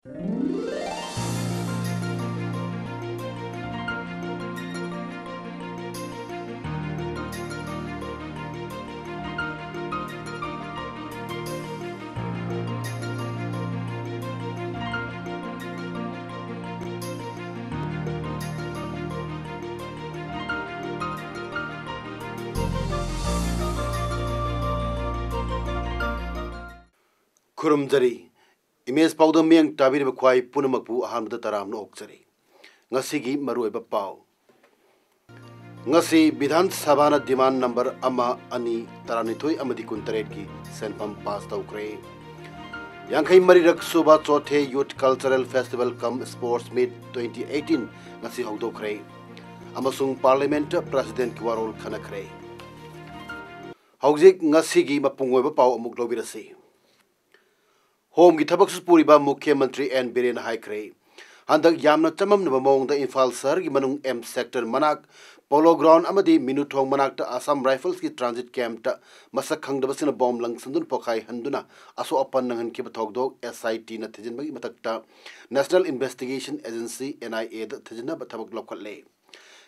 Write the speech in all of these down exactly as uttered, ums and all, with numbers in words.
ꯈꯨꯔꯨꯝꯖꯔꯤ꯫ Image ꯄꯥꯎꯗꯝ ꯃꯤꯠꯌꯦꯡ ꯇꯥꯕꯤꯔꯤꯕ ꯈ꯭ꯋꯥꯏ ꯄꯨꯝꯅꯃꯛꯄꯨ ꯑꯍꯥꯟꯕꯗ ꯇꯔꯥꯝꯅ ꯑꯣꯛꯆꯔꯤ꯫ ꯉꯁꯤꯒꯤ ꯃꯔꯨꯑꯣꯏꯕ ꯄꯥꯎ꯫ ꯉꯁꯤ ꯕꯤꯙꯥꯟ ꯁꯚꯥꯅ demand number ꯑꯃ, ꯑꯅꯤ, ꯇꯔꯥꯅꯤꯊꯣꯏ ꯑꯃꯗꯤ ꯀꯨꯟꯇꯔꯦꯠꯀꯤ ꯁꯦꯟꯐꯝ ꯄꯥꯁ ꯇꯧꯈ꯭ꯔꯦ꯫ ꯌꯥꯡꯈꯩ ꯃꯔꯤꯔꯛ ꯁꯨꯕ ꯆꯣꯊꯦ Youth Cultural Festival cum Sports Meet twenty eighteen ꯉꯁꯤ ꯍꯧꯗꯣꯛꯈ꯭ꯔꯦ ꯑꯃꯁꯨꯡ Parliament Presidentꯀꯤ ꯋꯥꯔꯣꯜ ꯈꯟꯅꯈ꯭ꯔꯦ꯫ ꯍꯧꯖꯤꯛ ꯉꯁꯤꯒꯤ ꯃꯄꯨꯡ ꯑꯣꯏꯕ ꯄꯥꯎ ꯑꯃꯨꯛ ꯂꯧꯕꯤꯔꯁꯤ꯫ ꯍꯣꯝꯒꯤ ꯊꯕꯛꯁꯨ ꯄꯨꯔꯤꯕ ꯃꯨꯈ꯭ꯌ ꯃꯟꯇ꯭ꯔꯤ ꯑꯦꯟ ꯕꯤꯔꯦꯟꯅ ꯍꯥꯏꯈ꯭ꯔꯦ, ꯍꯟꯗꯛ ꯌꯥꯝꯅ ꯆꯃꯝꯅꯕ ꯃꯑꯣꯡꯗ ꯏꯝꯐꯥꯜ ꯁꯍꯔꯒꯤ ꯃꯅꯨꯡ ꯑꯦꯝ ꯁꯦꯛꯇꯔ ꯃꯅꯥꯛ, ꯄꯣꯂꯣ ꯒ꯭ꯔꯥꯎꯟ ꯑꯃꯗꯤ ꯃꯤꯅꯨꯊꯣꯡ ꯃꯅꯥꯛꯇ ꯑꯁꯥꯝ ꯔꯥꯏꯐꯜꯁꯀꯤ ꯇ꯭ꯔꯥꯟꯖꯤꯠ ꯀꯦꯝꯞꯇ ꯃꯁꯛ ꯈꯪꯗꯕꯁꯤꯡꯅ ꯕꯣꯝ ꯂꯪꯁꯤꯟꯗꯨꯅ ꯄꯣꯈꯥꯏꯍꯟꯗꯨꯅ ꯑꯁꯣꯛ ꯑꯄꯟ ꯅꯪꯍꯟꯈꯤꯕ ꯊꯧꯗꯣꯛ ꯑꯦꯁ ꯑꯥꯏ ꯇꯤꯅ ꯊꯤꯖꯤꯟꯕꯒꯤ ꯃꯊꯛꯇ ꯅꯦꯁꯅꯦꯜ ꯏꯟꯚꯦꯁꯇꯤꯒꯦꯁꯟ ꯑꯦꯖꯦꯟꯁꯤ, ꯑꯦꯟ ꯑꯥꯏ ꯑꯦꯗ ꯊꯤꯖꯤꯟꯅꯕ ꯊꯕꯛ ꯂꯧꯈꯠꯂꯦ꯫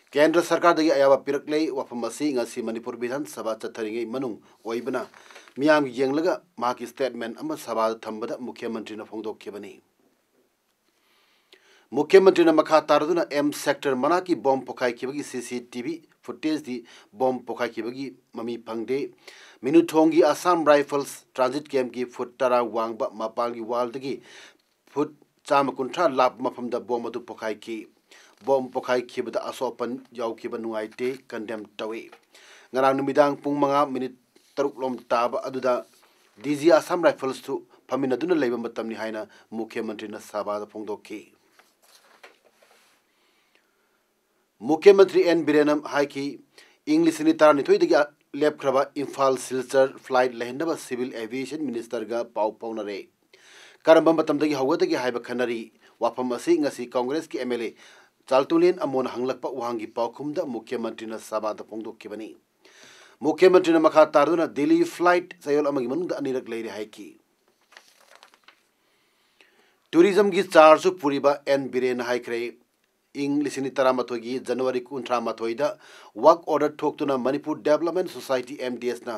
ꯀꯦꯟꯗ꯭ꯔ ꯁꯔꯀꯥꯔꯗꯒꯤ ꯑꯌꯥꯕ ꯄꯤꯔꯛꯂꯦ꯫ ꯋꯥꯐꯝ ꯑꯁꯤ ꯉꯁꯤ ꯃꯅꯤꯄꯨꯔ ꯕꯤꯙꯥꯟ ꯁꯚꯥ ꯆꯠꯊꯔꯤꯉꯩ ꯃꯅꯨꯡ ꯑꯣꯏꯕꯅ ꯃꯤꯌꯥꯝꯒꯤ ꯌꯦꯡꯂꯒ ꯃꯍꯥꯛꯀꯤ ꯁ꯭ꯇꯦꯠꯃꯦꯟꯠ ꯑꯃ ꯁꯚꯥꯗ ꯊꯝꯕꯗ ꯃꯨꯈ꯭ꯌ ꯃꯟꯇ꯭ꯔꯤꯅ ꯐꯣꯡꯗꯣꯛꯈꯤꯕꯅꯤ꯫ ꯃꯨꯈ꯭ꯌ ꯃꯟꯇ꯭ꯔꯤꯅ ꯃꯈꯥ ꯇꯥꯔꯗꯨꯅ ꯑꯦꯝ ꯁꯦꯛꯇꯔ ꯃꯅꯥꯛꯀꯤ ꯕꯣꯝ ꯄꯣꯈꯥꯏꯈꯤꯕꯒꯤ ꯁꯤ ꯁꯤ ꯇꯤ ꯚꯤ ꯐꯨꯇꯦꯖꯇꯤ ꯕꯣꯝ ꯄꯣꯈꯥꯏꯈꯤꯕꯒꯤ ꯃꯃꯤ ꯐꯪꯗꯦ꯫ ꯃꯤꯅꯨꯊꯣꯡꯒꯤ ꯑꯁꯥꯝ ꯔꯥꯏꯐꯜꯁ ꯇ꯭ꯔꯥꯟꯖꯤꯠ ꯀꯦꯝꯞꯀꯤ ꯐꯨꯠ ꯇꯔꯥ ꯋꯥꯡꯕ ꯃꯄꯥꯟꯒꯤ ꯋꯥꯜꯗꯒꯤ ꯐꯨꯠ ꯆꯥꯝꯃ ꯀꯨꯟꯊ꯭ꯔꯥ ꯂꯥꯞꯄ ꯃꯐꯝꯗ ꯕꯣꯝ ꯑꯗꯨ ꯄꯣꯈꯥꯏꯈꯤ꯫ ꯕꯣꯝ ꯄꯣꯈꯥꯏꯈꯤꯕꯗ ꯑꯁꯣꯛ ꯑꯄꯟ ꯌꯥꯎꯈꯤꯕ ꯅꯨꯡꯉꯥꯏꯇꯦ, ꯀꯟꯗꯦꯝ ꯇꯧꯏ꯫ ꯉꯔꯥꯡ ꯅꯨꯃꯤꯗꯥꯡ ꯄꯨꯡ ꯃꯉꯥ ꯃꯤꯅꯤꯠ ꯇꯔꯨꯛ ꯂꯣꯝ ꯇꯥꯕ ꯑꯗꯨꯗ ꯗꯤ ꯖꯤ ꯑꯁꯥꯝ ꯔꯥꯏꯐꯜꯁꯁꯨ ꯐꯝꯃꯤꯟꯅꯗꯨꯅ ꯂꯩꯕ ꯃꯇꯝꯅꯤ ꯍꯥꯏꯅ ꯃꯨꯈ꯭ꯌ ꯃꯟꯇ꯭ꯔꯤꯅ ꯁꯚꯥꯗ ꯐꯣꯡꯗꯣꯛꯈꯤ꯫ ꯃꯨꯈ꯭ꯌ ꯃꯟꯇ꯭ꯔꯤ ꯑꯦꯟ ꯕꯤꯔꯦꯟꯅ ꯍꯥꯏꯈꯤ, ꯏꯪ ꯂꯤꯁꯤꯡ ꯑꯅꯤ ꯇꯔꯥꯅꯤꯊꯣꯏꯗꯒꯤ ꯂꯦꯞꯈ꯭ꯔꯕ ꯏꯝꯐꯥꯜ ꯁꯤꯜꯆꯔ ꯐ꯭ꯂꯥꯏꯠ ꯂꯩꯍꯟꯅꯕ ꯁꯤꯚꯤꯜ ꯑꯦꯚꯤꯌꯦꯁꯟ ꯃꯤꯅꯤꯁꯇꯔꯒ ꯄꯥꯎ ꯐꯥꯎꯅꯔꯦ꯫ ꯀꯔꯝꯕ ꯃꯇꯝꯗꯒꯤ ꯍꯧꯒꯗꯒꯦ ꯍꯥꯏꯕ ꯈꯟꯅꯔꯤ꯫ ꯋꯥꯐꯝ ꯑꯁꯤ ꯉꯁꯤ ꯀꯪꯒ꯭ꯔꯦꯁꯀꯤ ꯑꯦꯝ ꯑꯦꯜ ꯑꯦ ꯆꯥꯜꯇꯨꯂꯦꯟ ꯑꯃꯣꯟꯅ ꯍꯪꯂꯛꯄ ꯋꯥꯍꯪꯒꯤ ꯄꯥꯎꯈꯨꯝꯗ ꯃꯨꯈ꯭ꯌ ꯃꯟꯇ꯭ꯔꯤꯅ ꯁꯚꯥꯗ ꯐꯣꯡꯗꯣꯛꯈꯤꯕꯅꯤ꯫ ꯃꯨꯈ꯭ꯌ ꯃꯟꯇ꯭ꯔꯤꯅ ꯃꯈꯥ ꯇꯥꯔꯗꯨꯅ ꯗꯤꯜꯂꯤ ꯐ꯭ꯂꯥꯏꯠ ꯆꯌꯣꯜ ꯑꯃꯒꯤ ꯃꯅꯨꯡꯗ ꯑꯅꯤꯔꯛ ꯂꯩꯔꯦ ꯍꯥꯏꯈꯤ꯫ ꯇꯨꯔꯤꯖꯝꯒꯤ ꯆꯥꯔꯖꯁꯨ ꯄꯨꯔꯤꯕ ꯑꯦꯟ ꯕꯤꯔꯦꯟꯅ ꯍꯥꯏꯈ꯭ꯔꯦ꯫ ꯏꯪ ꯂꯤꯁꯤꯡ ꯑꯅꯤ ꯇꯔꯥꯃꯥꯊꯣꯏꯒꯤ ꯖꯅꯋꯥꯔꯤ ꯀꯨꯟꯊ꯭ꯔꯥ ꯃꯥꯊꯣꯏꯗ ꯋꯥꯛ ꯑꯣꯔꯗꯔ ꯊꯣꯛꯇꯨꯅ Manipur development society, M D ꯑꯦꯁꯅ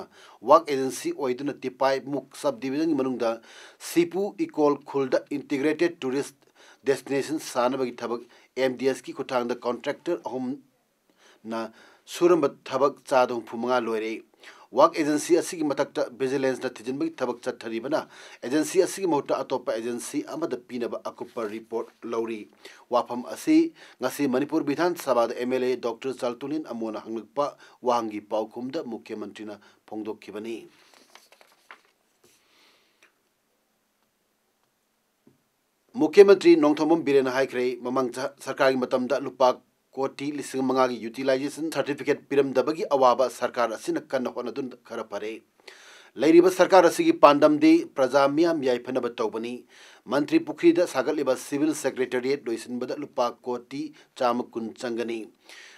ꯋꯥꯛ ꯑꯦꯖꯦꯟꯁꯤ ꯑꯣꯏꯗꯨꯅ ꯇꯤꯄꯥꯏꯃꯨꯛ ꯁꯕ ꯗꯤꯕꯤꯖꯟꯒꯤ ꯃꯅꯨꯡꯗ ꯁꯤꯄꯨ ꯏꯀꯣꯜ ꯈꯨꯜꯗ ꯏꯟꯇꯤꯒ꯭ꯔꯦꯇꯦꯗ ꯇꯨꯔꯤꯁ ꯗꯦꯁꯇꯤꯅꯦꯁꯟ ꯁꯥꯅꯕꯒꯤ ꯊꯕꯛ ꯑꯦꯝ ꯗꯤ ꯑꯦꯁꯀꯤ ꯈꯨꯠꯊꯥꯡꯗ ꯀꯣꯟꯇ꯭ꯔꯦꯛꯇꯔ ꯑꯍꯨꯝ ꯅ ꯁꯨꯔꯝꯕ ꯊꯕꯛ ꯆꯥꯗ ꯍꯨꯝꯐꯨ ꯃꯉꯥ ꯂꯣꯏꯔꯦ꯫ ꯋꯥꯛ ꯑꯦꯖꯦꯟꯁꯤ ꯑꯁꯤꯒꯤ ꯃꯊꯛꯇ ꯚꯤꯖꯤꯂꯦꯟꯁꯅ ꯊꯤꯖꯤꯟꯕꯒꯤ ꯊꯕꯛ ꯆꯠꯊꯔꯤꯕꯅ, ꯑꯦꯖꯦꯟꯁꯤ ꯑꯁꯤꯒꯤ ꯃꯍꯨꯠꯇ ꯑꯇꯣꯞꯄ ꯑꯦꯖꯦꯟꯁꯤ ꯑꯃꯗ ꯄꯤꯅꯕ ꯑꯀꯨꯞꯄ ꯔꯤꯄꯣꯔꯠ ꯂꯧꯔꯤ꯫ ꯋꯥꯐꯝ ꯑꯁꯤ ꯉꯁꯤ ꯃꯅꯤꯄꯨꯔ ꯕꯤꯙꯥꯟ ꯁꯚꯥꯗ ꯑꯦꯝ ꯑꯦꯜ ꯑꯦ ꯗꯣꯛꯇꯔ ꯆꯥꯜꯇꯨꯂꯤꯟ ꯑꯃꯣꯅ ꯍꯪꯂꯛꯄ ꯋꯥꯍꯪꯒꯤ ꯄꯥꯎꯈꯨꯝꯗ ꯃꯨꯈ꯭ꯌ ꯃꯟꯇ꯭ꯔꯤꯅ ꯐꯣꯡꯗꯣꯛꯈꯤꯕꯅꯤ꯫ ꯃꯨꯈ꯭ꯌ ꯃꯟꯇ꯭ꯔꯤ ꯅꯣꯡꯊꯣꯝꯕꯝ ꯕꯤꯔꯦꯟꯅ ꯍꯥꯏꯈ꯭ꯔꯦ, ꯃꯃꯥꯡ ꯆ-, ꯁꯔꯀꯥꯔꯒꯤ ꯃꯇꯝꯗ ꯂꯨꯄꯥ ꯀꯣꯇꯤ ꯂꯤꯁꯤꯡ ꯃꯉꯥꯒꯤ ꯌꯨꯇꯤꯂꯥꯏꯖꯦꯁꯟ ꯁꯥꯔꯇꯤꯐꯤꯀꯦꯠ ꯄꯤꯔꯝꯗꯕꯒꯤ ꯑꯋꯥꯕ ꯁꯔꯀꯥꯔ ꯑꯁꯤꯅ ꯀꯟꯅ ꯍꯣꯠꯅꯗꯨꯅ ꯈꯔ ꯐꯔꯦ꯫ ꯂꯩꯔꯤꯕ ꯁꯔꯀꯥꯔ ꯑꯁꯤꯒꯤ ꯄꯥꯟꯗꯝꯗꯤ ꯄ꯭ꯔꯖꯥ ꯃꯤꯌꯥꯝ ꯌꯥꯏꯐꯅꯕ ꯇꯧꯕꯅꯤ꯫ ꯃꯟꯇ꯭ꯔꯤ ꯄꯨꯈ꯭ꯔꯤꯗ ꯁꯥꯒꯠꯂꯤꯕ ꯁꯤꯚꯤꯜ ꯁꯦꯀ꯭ꯔꯦꯇꯔꯤꯌꯦꯠ ꯂꯣꯏꯁꯤꯟꯕꯗ ꯂꯨꯄꯥ ꯀꯣꯇꯤ ꯆꯥꯝꯃ ꯀꯨꯟ ꯆꯪꯒꯅꯤ꯫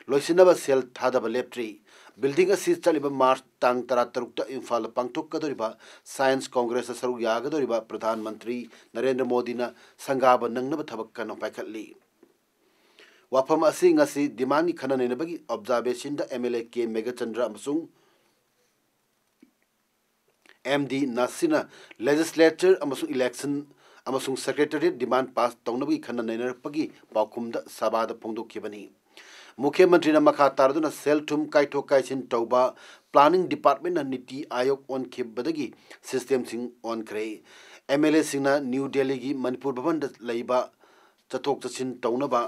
ꯂꯣꯏꯁꯤꯟꯅꯕ ꯁꯦꯜ ꯊꯥꯗꯕ ꯂꯦꯞꯇ꯭ꯔꯤ꯫ ꯕꯤꯜꯗꯤꯡ ꯑꯁꯤ ꯆꯠꯂꯤꯕ ꯃꯥꯔꯆ ꯇꯥꯡ ꯇꯔꯥꯇꯔꯨꯛꯇ ꯏꯝꯐꯥꯜꯗ ꯄꯥꯡꯊꯣꯛꯀꯗꯧꯔꯤꯕ ꯁꯥꯏꯟꯁ ꯀꯣꯡꯒ꯭ꯔꯦꯁꯇ ꯁꯔꯨꯛ ꯌꯥꯒꯗꯧꯔꯤꯕ ꯄ꯭ꯔꯙꯥꯟ ꯃꯟꯇ꯭ꯔꯤ ꯅꯔꯦꯟꯗ꯭ꯔ ꯃꯣꯗꯤꯅ ꯁꯪꯒꯥꯕ ꯅꯪꯅꯕ ꯊꯕꯛ ꯀꯟꯅ ꯄꯥꯏꯈꯠꯂꯤ꯫ ꯋꯥꯐꯝ ꯑꯁꯤ ꯉꯁꯤ ꯗꯤꯃꯥꯟꯒꯤ ꯈꯟꯅ ꯅꯩꯅꯕꯒꯤ ꯑꯣꯕꯖꯥꯔꯕꯦꯁꯟꯗ M L A K Meghachandra ꯑꯃꯁꯨꯡ ꯑꯦꯝ ꯗꯤ ꯅꯥꯁꯤꯔꯅ ꯂꯦꯖꯤꯁꯂꯦꯆꯔ ꯑꯃꯁꯨꯡ ꯏꯂꯦꯛꯁꯟ ꯑꯃꯁꯨꯡ ꯁꯦꯀ꯭ꯔꯦꯇꯔꯤꯌꯦꯠ ꯗꯤꯃꯥꯟ ꯄꯥꯁ ꯇꯧꯅꯕꯒꯤ ꯈꯟꯅ ꯅꯩꯅꯔꯛꯄꯒꯤ ꯄꯥꯎꯈꯨꯝꯗ ꯁꯚꯥꯗ ꯐꯣꯡꯗꯣꯛꯈꯤꯕꯅꯤ꯫ ꯃꯨꯈ꯭ꯌ ꯃꯟꯇ꯭ꯔꯤꯅ ꯃꯈꯥ ꯇꯥꯔꯗꯨꯅ ꯁꯦꯜ ꯊꯨꯝ ꯀꯥꯏꯊꯣꯛ ꯀꯥꯏꯁꯤꯟ ꯇꯧꯕ, ꯄ꯭ꯂꯥꯅꯤꯡ ꯗꯤꯄꯥꯔꯠꯃꯦꯟꯅ ꯅꯤꯇꯤ ꯑꯥꯌꯣꯒ ꯑꯣꯟꯈꯤꯕꯗꯒꯤ ꯁꯤꯁꯇꯦꯝꯁꯤꯡ ꯑꯣꯟꯈ꯭ꯔꯦ꯫ ꯑꯦꯝ ꯑꯦꯜ ꯑꯦꯁꯤꯡꯅ ꯅ꯭ꯌꯨ ꯗꯦꯜꯂꯤꯒꯤ ꯃꯅꯤꯄꯨꯔ ꯚꯕꯟꯗ ꯂꯩꯕ ꯆꯠꯊꯣꯛ ꯆꯠꯁꯤꯟ ꯇꯧꯅꯕ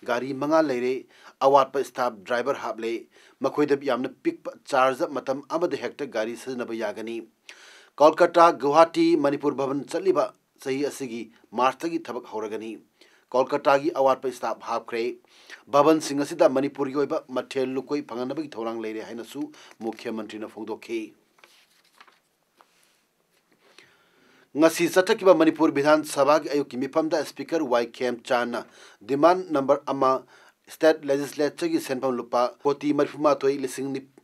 ꯒꯥꯔꯤ ꯃꯉꯥ ꯂꯩꯔꯦ꯫ ꯑꯋꯥꯠꯄ ꯁ꯭ꯇꯥꯐ ꯗ꯭ꯔꯥꯏꯚꯔ ꯍꯥꯞꯂꯦ꯫ ꯃꯈꯣꯏꯗ ꯌꯥꯝꯅ ꯄꯤꯛꯄ ꯆꯥꯔꯖ ꯃꯇꯝ ꯑꯃꯗ ꯍꯦꯛꯇ ꯒꯥꯔꯤ ꯁꯤꯖꯤꯟꯅꯕ ꯌꯥꯒꯅꯤ꯫ ꯀꯣꯜꯀꯇꯥ, ꯒꯨꯋꯥꯍꯥꯇꯤ, ꯃꯅꯤꯄꯨꯔ ꯚꯕꯟ ꯆꯠꯂꯤꯕ ꯆꯍꯤ ꯑꯁꯤꯒꯤ ꯃꯥꯔꯆꯇꯒꯤ ꯊꯕꯛ ꯍꯧꯔꯒꯅꯤ꯫ ꯀꯣꯜꯀꯇꯥꯒꯤ ꯑꯋꯥꯠꯄ ꯁ꯭ꯇꯥꯐ ꯍꯥꯞꯈ꯭ꯔꯦ꯫ ꯚꯕꯟꯁꯤꯡ ꯑꯁꯤꯗ ꯃꯅꯤꯄꯨꯔꯒꯤ ꯑꯣꯏꯕ ꯃꯊꯦꯜ ꯂꯨꯀꯣꯏ ꯐꯪꯍꯟꯅꯕꯒꯤ ꯊꯧꯔꯥꯡ ꯂꯩꯔꯦ ꯍꯥꯏꯅꯁꯨ ꯃꯨꯈ꯭ꯌ ꯃꯟꯇ꯭ꯔꯤꯅ ꯐꯣꯡꯗꯣꯛꯈꯤ꯫ ꯉꯁꯤ ꯆꯠꯊꯈꯤꯕ ꯃꯅꯤꯄꯨꯔ ꯕꯤꯙꯥꯟ ꯁꯚꯥꯒꯤ ꯑꯌꯨꯛꯀꯤ ꯃꯤꯐꯝꯗ ꯁ꯭ꯄꯤꯀꯔ ꯋꯥꯏ ꯈꯦꯝꯆꯥꯟꯅ ꯗꯤꯃꯥꯟ ꯅꯝꯕꯔ ꯑꯃ, ꯁ꯭ꯇꯦꯠ ꯂꯦꯖꯤꯁꯂꯦꯆꯔꯒꯤ ꯁꯦꯟꯐꯝ ꯂꯨꯄꯥ ꯀꯣꯇꯤ ꯃꯔꯤꯐꯨꯃꯥꯊꯣꯏ ꯂꯤꯁꯤꯡ ꯅꯤꯞ-,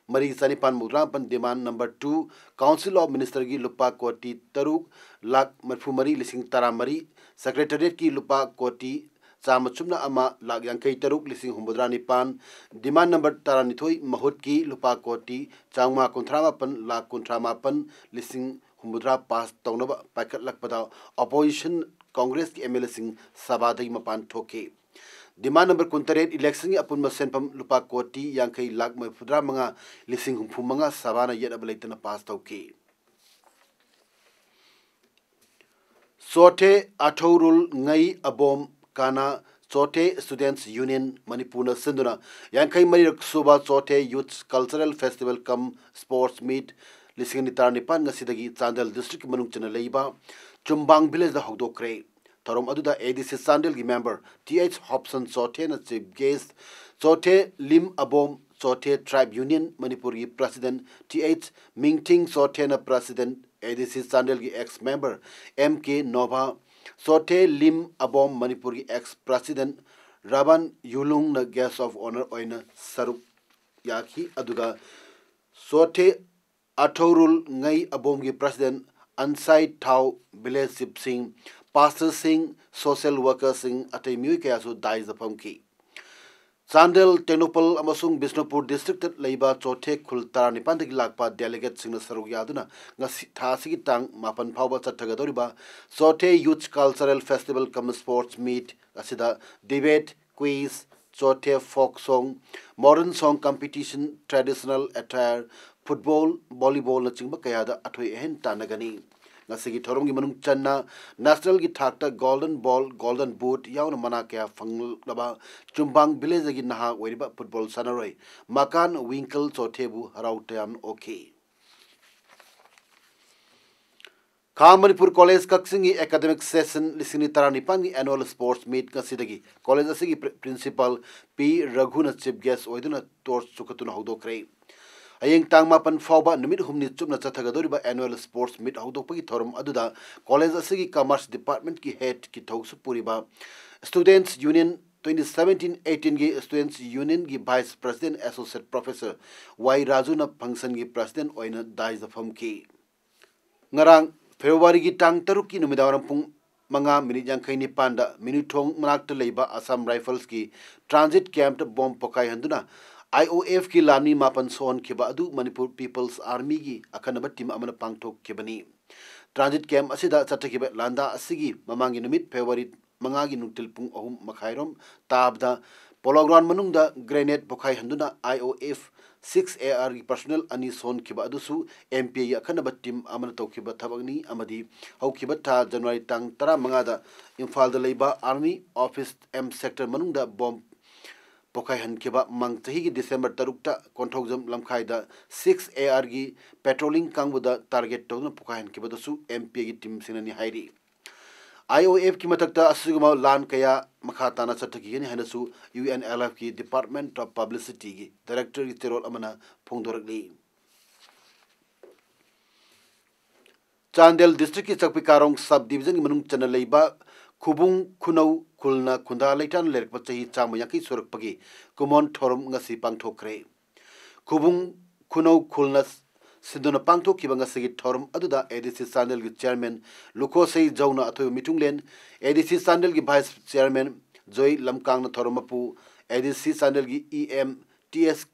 ꯃꯔꯤ ꯆꯅꯤꯄꯥꯟ ꯃꯧꯗ꯭ꯔꯥ ꯃꯥꯄꯟ, demand number two, Council of Minister ꯒꯤ ꯂꯨꯄꯥ ꯀꯣꯇꯤ ꯇꯔꯨꯛ ꯂꯥꯈ ꯃꯔꯤꯐꯨ ꯃꯔꯤ ꯂꯤꯁꯤꯡ ꯇꯔꯥ ꯃꯔꯤ, Secretariat ꯀꯤ ꯂꯨꯄꯥ ꯀꯣꯇꯤ ꯆꯥꯝꯃ ꯆꯨꯝꯅ ꯑꯃ ꯂꯥꯈ ꯌꯥꯡꯈꯩ ꯇꯔꯨꯛ ꯂꯤꯁꯤꯡ ꯍꯨꯝꯐꯨꯇꯔꯥ ꯅꯤꯄꯥꯟ, demand number ꯇꯔꯥꯅꯤꯊꯣꯏ ꯃꯍꯨꯠꯀꯤ ꯂꯨꯄꯥ ꯀꯣꯇꯤ ꯆꯥꯝꯃꯉꯥ ꯀꯨꯟꯊ꯭ꯔꯥ ꯃꯥꯄꯟ ꯂꯥꯈ ꯀꯨꯟꯊ꯭ꯔꯥ ꯃꯥꯄꯟ ꯂꯤꯁꯤꯡ ꯍꯨꯝꯐꯨꯇꯔꯥ pass ꯇꯧꯅꯕ ꯄꯥꯏꯈꯠꯂꯛꯄꯗ opposition Congress ꯀꯤ M L A ꯁꯤꯡ ꯁꯚꯥꯗꯒꯤ ꯃꯄꯥꯟ ꯊꯣꯛꯈꯤ꯫ Demand number ꯀꯨꯟꯇꯔꯦꯠ, election ꯒꯤ ꯑꯄꯨꯟꯕ ꯁꯦꯟꯐꯝ ꯂꯨꯄꯥ ꯀꯣꯇꯤ ꯌꯥꯡꯈꯩ ꯂꯥꯈ ꯃꯔꯤꯐꯨꯇꯔꯥ ꯃꯉꯥ ꯂꯤꯁꯤꯡ ꯍꯨꯝꯐꯨ ꯃꯉꯥ ꯁꯚꯥꯅ ꯌꯦꯠꯅꯕ ꯂꯩꯇꯅ pass ꯇꯧꯈꯤ꯫ ꯆꯣꯊꯦ ꯑꯊꯧꯔꯨꯜ ꯉꯩ ꯑꯕꯣꯝ ꯀꯥꯅ ꯆꯣꯊꯦ Students Union ꯃꯅꯤꯄꯨꯔꯅ ꯁꯤꯟꯗꯨꯅ ꯌꯥꯡꯈꯩ ꯃꯔꯤꯔꯛ ꯁꯨꯕ ꯆꯣꯊꯦ Youth Cultural Festival cum Sports Meet ꯂꯤꯁꯤꯡ ꯑꯅꯤ ꯇꯔꯥꯅꯤꯄꯥꯟ ꯉꯁꯤꯗꯒꯤ ꯆꯥꯟꯗꯦꯜ district ꯀꯤ ꯃꯅꯨꯡ ꯆꯟꯅ ꯂꯩꯕ ꯆꯨꯝꯕꯥꯡ village ꯗ ꯍꯧꯗꯣꯛꯈ꯭ꯔꯦ꯫ ꯊꯧꯔꯝ ꯑꯗꯨꯗ A D C ꯆꯥꯟꯗꯦꯜꯒꯤ member T H Hobson ꯆꯣꯊꯦꯅ chief guest, Chothe Lim Abom Chothe Tribe Union ꯃꯅꯤꯄꯨꯔꯒꯤ president T H ꯃꯤꯡꯊꯤꯡ ꯆꯣꯊꯦꯅ president, A D C ꯆꯥꯟꯗꯦꯜꯒꯤ ex member M K Nova, Chothe Lim Abom ꯃꯅꯤꯄꯨꯔꯒꯤ ex president Ravan ꯌꯨꯂꯨꯡꯅ guest of honour ꯑꯣꯏꯅ ꯁꯔꯨꯛ ꯌꯥꯈꯤ꯫ ꯑꯗꯨꯒ ꯆꯣꯊꯦ ꯑꯊꯧꯔꯨꯜ ꯉꯩ ꯑꯕꯣꯝꯒꯤ president ꯑꯟꯁꯥꯏ ꯊꯥꯎ, village chief ꯁꯤꯡ, pastor ꯁꯤꯡ, social worker ꯁꯤꯡ, ꯑꯇꯩ ꯃꯤꯑꯣꯏ ꯀꯌꯥꯁꯨ dais ꯗ ꯐꯝꯈꯤ꯫ ꯆꯥꯟꯗꯦꯜ, ꯇꯦꯡꯅꯧꯄꯜ ꯑꯃꯁꯨꯡ ꯕꯤꯁꯅꯨꯄꯨꯔ district ꯇ ꯂꯩꯕ ꯆꯣꯊꯦ ꯈꯨꯜ ꯇꯔꯥꯅꯤꯄꯥꯟꯗꯒꯤ ꯂꯥꯛꯄ delegate ꯁꯤꯡꯅ ꯁꯔꯨꯛ ꯌꯥꯗꯨꯅ ꯉꯁꯤ, ꯊꯥ ꯑꯁꯤꯒꯤ ꯇꯥꯡ ꯃꯥꯄꯟ ꯐꯥꯎꯕ ꯆꯠꯊꯒꯗꯧꯔꯤꯕ ꯆꯣꯊꯦ Youth Cultural Festival cum Sports Meet ꯑꯁꯤꯗ debate, quiz, ꯆꯣꯊꯦ folk song, modern song competition, traditional attire, football, volleyball ꯅꯆꯤꯡꯕ ꯀꯌꯥꯗ ꯑꯊꯣꯏ ꯑꯍꯦꯟ ꯇꯥꯟꯅꯒꯅꯤ꯫ ꯉꯁꯤꯒꯤ ꯊꯧꯔꯝꯒꯤ ꯃꯅꯨꯡ ꯆꯟꯅ national ꯒꯤ ꯊꯥꯛꯇ Golden Ball, Golden Boot ꯌꯥꯎꯅ ꯃꯅꯥ ꯀꯌꯥ ꯐꯪꯂꯕ ꯆꯨꯝꯕꯥꯡ village ꯗꯒꯤ ꯅꯍꯥ ꯑꯣꯏꯔꯤꯕ football ꯁꯥꯟꯅꯔꯣꯏ ꯃꯀꯥꯟ ꯋꯤꯡꯀꯜ ꯆꯣꯊꯦꯕꯨ ꯍꯔꯥꯎ ꯇꯌꯥꯝꯅ ꯑꯣꯛꯈꯤ꯫ ꯈꯥ ꯃꯅꯤꯄꯨꯔ College ꯀꯛꯆꯤꯡꯒꯤ academic session ꯂꯤꯁꯤꯡ ꯑꯅꯤ ꯇꯔꯥꯅꯤꯄꯥꯟꯒꯤ annual sports meet ꯉꯁꯤꯗꯒꯤ college ꯑꯁꯤꯒꯤ pri-, principal ꯄꯤ ꯔꯘꯨꯅ chief guest ꯑꯣꯏꯗꯨꯅ torch ꯆꯨꯈꯠꯇꯨꯅ ꯍꯧꯗꯣꯛꯈ꯭ꯔꯦ꯫ ꯍꯌꯦꯡ ꯇꯥꯡ ꯃꯥꯄꯟ ꯐꯥꯎꯕ ꯅꯨꯃꯤꯠ ꯍꯨꯝꯅꯤ ꯆꯨꯞꯅ ꯆꯠꯊꯒꯗꯧꯔꯤꯕ annual sports meet ꯍꯧꯗꯣꯛꯄꯒꯤ ꯊꯧꯔꯝ ꯑꯗꯨꯗ college ꯑꯁꯤꯒꯤ commerce department ꯀꯤ head ꯀꯤ ꯊꯧꯁꯨ ꯄꯨꯔꯤꯕ Students Union ꯇ꯭ꯋꯦꯟꯇꯤ ꯁꯚꯦꯟꯇꯤꯟ ꯑꯩꯠꯇꯤꯟꯒꯤ Students Unionꯒꯤ Vice President Associate Professor Y ꯔꯥꯖꯨꯅ functionꯒꯤ President ꯑꯣꯏꯅ dais ꯐꯝꯈꯤ꯫ ꯉꯔꯥꯡ Februaryꯒꯤ ꯇꯥꯡ ꯇꯔꯨꯛꯀꯤ ꯅꯨꯃꯤꯗꯥꯡꯋꯥꯏꯔꯝ ꯄꯨꯡ ꯃꯉꯥ ꯃꯤꯅꯤꯠ ꯌꯥꯡꯈꯩ ꯅꯤꯄꯥꯟꯗ ꯃꯤꯅꯨꯊꯣꯡ ꯃꯅꯥꯛꯇ ꯂꯩꯕ Assam Riflesꯀꯤ transit campꯇ bomb ꯄꯣꯈꯥꯏꯍꯟꯗꯨꯅ I O Fꯀꯤ ꯂꯥꯟꯃꯤ ꯃꯥꯄꯟ ꯁꯣꯛꯍꯟꯈꯤꯕ ꯑꯗꯨ Manipur People's Armyꯒꯤ ꯑꯈꯟꯅꯕ team ꯑꯃꯅ ꯄꯥꯡꯊꯣꯛꯈꯤꯕꯅꯤ꯫ Transit camp ꯑꯁꯤꯗ ꯆꯠꯊꯈꯤꯕ ꯂꯥꯟꯗꯥ ꯑꯁꯤꯒꯤ ꯃꯃꯥꯡꯒꯤ ꯅꯨꯃꯤꯠ February ꯃꯉꯥꯒꯤ ꯅꯨꯡꯊꯤꯜ ꯄꯨꯡ ꯑꯍꯨꯝ ꯃꯈꯥꯏꯔꯣꯝ ꯇꯥꯕꯗ Polo Ground ꯃꯅꯨꯡꯗ grenade ꯄꯣꯈꯥꯏꯍꯟꯗꯨꯅ I O F six A Rꯒꯤ personnel ꯑꯅꯤ ꯁꯣꯟꯈꯤꯕ ꯑꯗꯨꯁꯨ M P Aꯒꯤ ꯑꯈꯟꯅꯕ team ꯑꯃꯅ ꯇꯧꯈꯤꯕ ꯊꯕꯛꯅꯤ ꯑꯃꯗꯤ ꯍꯧꯈꯤꯕ ꯊꯥ January ꯇꯥꯡ ꯇꯔꯥꯃꯉꯥꯗ ꯏꯝꯐꯥꯜꯗ ꯂꯩꯕ Army Office M Sector ꯃꯅꯨꯡꯗ bomb ꯄꯣꯈꯥꯏꯍꯟꯈꯤꯕ ꯃꯃꯥꯡ ꯆꯍꯤꯒꯤ December ꯇꯔꯨꯛꯇ Konthoujam ꯂꯝꯈꯥꯏꯗ six A Rꯒꯤ patrolling ꯀꯥꯡꯕꯨꯗ target ꯇꯧꯗꯨꯅ ꯄꯣꯈꯥꯏꯍꯟꯈꯤꯕꯗꯨꯁꯨ M P Aꯒꯤ teamꯁꯤꯡꯅꯅꯤ ꯍꯥꯏꯔꯤ꯫ I O Fꯀꯤ ꯃꯊꯛꯇ ꯑꯁꯤꯒꯨꯝꯕ ꯂꯥꯟ ꯀꯌꯥ ꯃꯈꯥ ꯇꯥꯅ ꯆꯠꯊꯈꯤꯒꯅꯤ ꯍꯥꯏꯅꯁꯨ U N L Fꯀꯤ Department of Publicityꯒꯤ directorꯒꯤ ꯆꯦꯔꯣꯜ ꯑꯃꯅ ꯐꯣꯡꯗꯣꯔꯛꯂꯤ꯫ ꯆꯥꯟꯗꯦꯜ districtꯀꯤ ꯆꯛꯄꯤ ꯀꯥꯔꯣꯡ sub divisionꯒꯤ ꯃꯅꯨꯡ ꯆꯟꯅ ꯂꯩꯕ ꯈꯨꯕꯨꯡ ꯈꯨꯅꯧ ꯈꯨꯜꯅ ꯈꯨꯟꯗꯥ ꯂꯩꯇꯥꯅ ꯂꯩꯔꯛꯄ ꯆꯍꯤ ꯆꯥꯝꯃ ꯌꯥꯡꯈꯩ ꯁꯨꯔꯛꯄꯒꯤ ꯀꯨꯃꯣꯟ ꯊꯧꯔꯝ ꯉꯁꯤ ꯄꯥꯡꯊꯣꯛꯈ꯭ꯔꯦ꯫ ꯈꯨꯕꯨꯡ ꯈꯨꯅꯧ ꯈꯨꯜꯅ ꯁꯤꯟꯗꯨꯅ ꯄꯥꯡꯊꯣꯛꯈꯤꯕ ꯉꯁꯤꯒꯤ ꯊꯧꯔꯝ ꯑꯗꯨꯗ A D C ꯆꯥꯟꯗꯦꯜꯒꯤ chairman ꯂꯨꯈꯣꯁꯩ ꯖꯧꯅ ꯑꯊꯣꯏꯕ ꯃꯤꯊꯨꯡꯂꯦꯟ, A D C ꯆꯥꯟꯗꯦꯜꯒꯤ vice chairman ꯖꯣꯏ ꯂꯝꯀꯥꯡꯅ ꯊꯧꯔꯝ ꯃꯄꯨ, A D C ꯆꯥꯟꯗꯦꯜꯒꯤ E M T S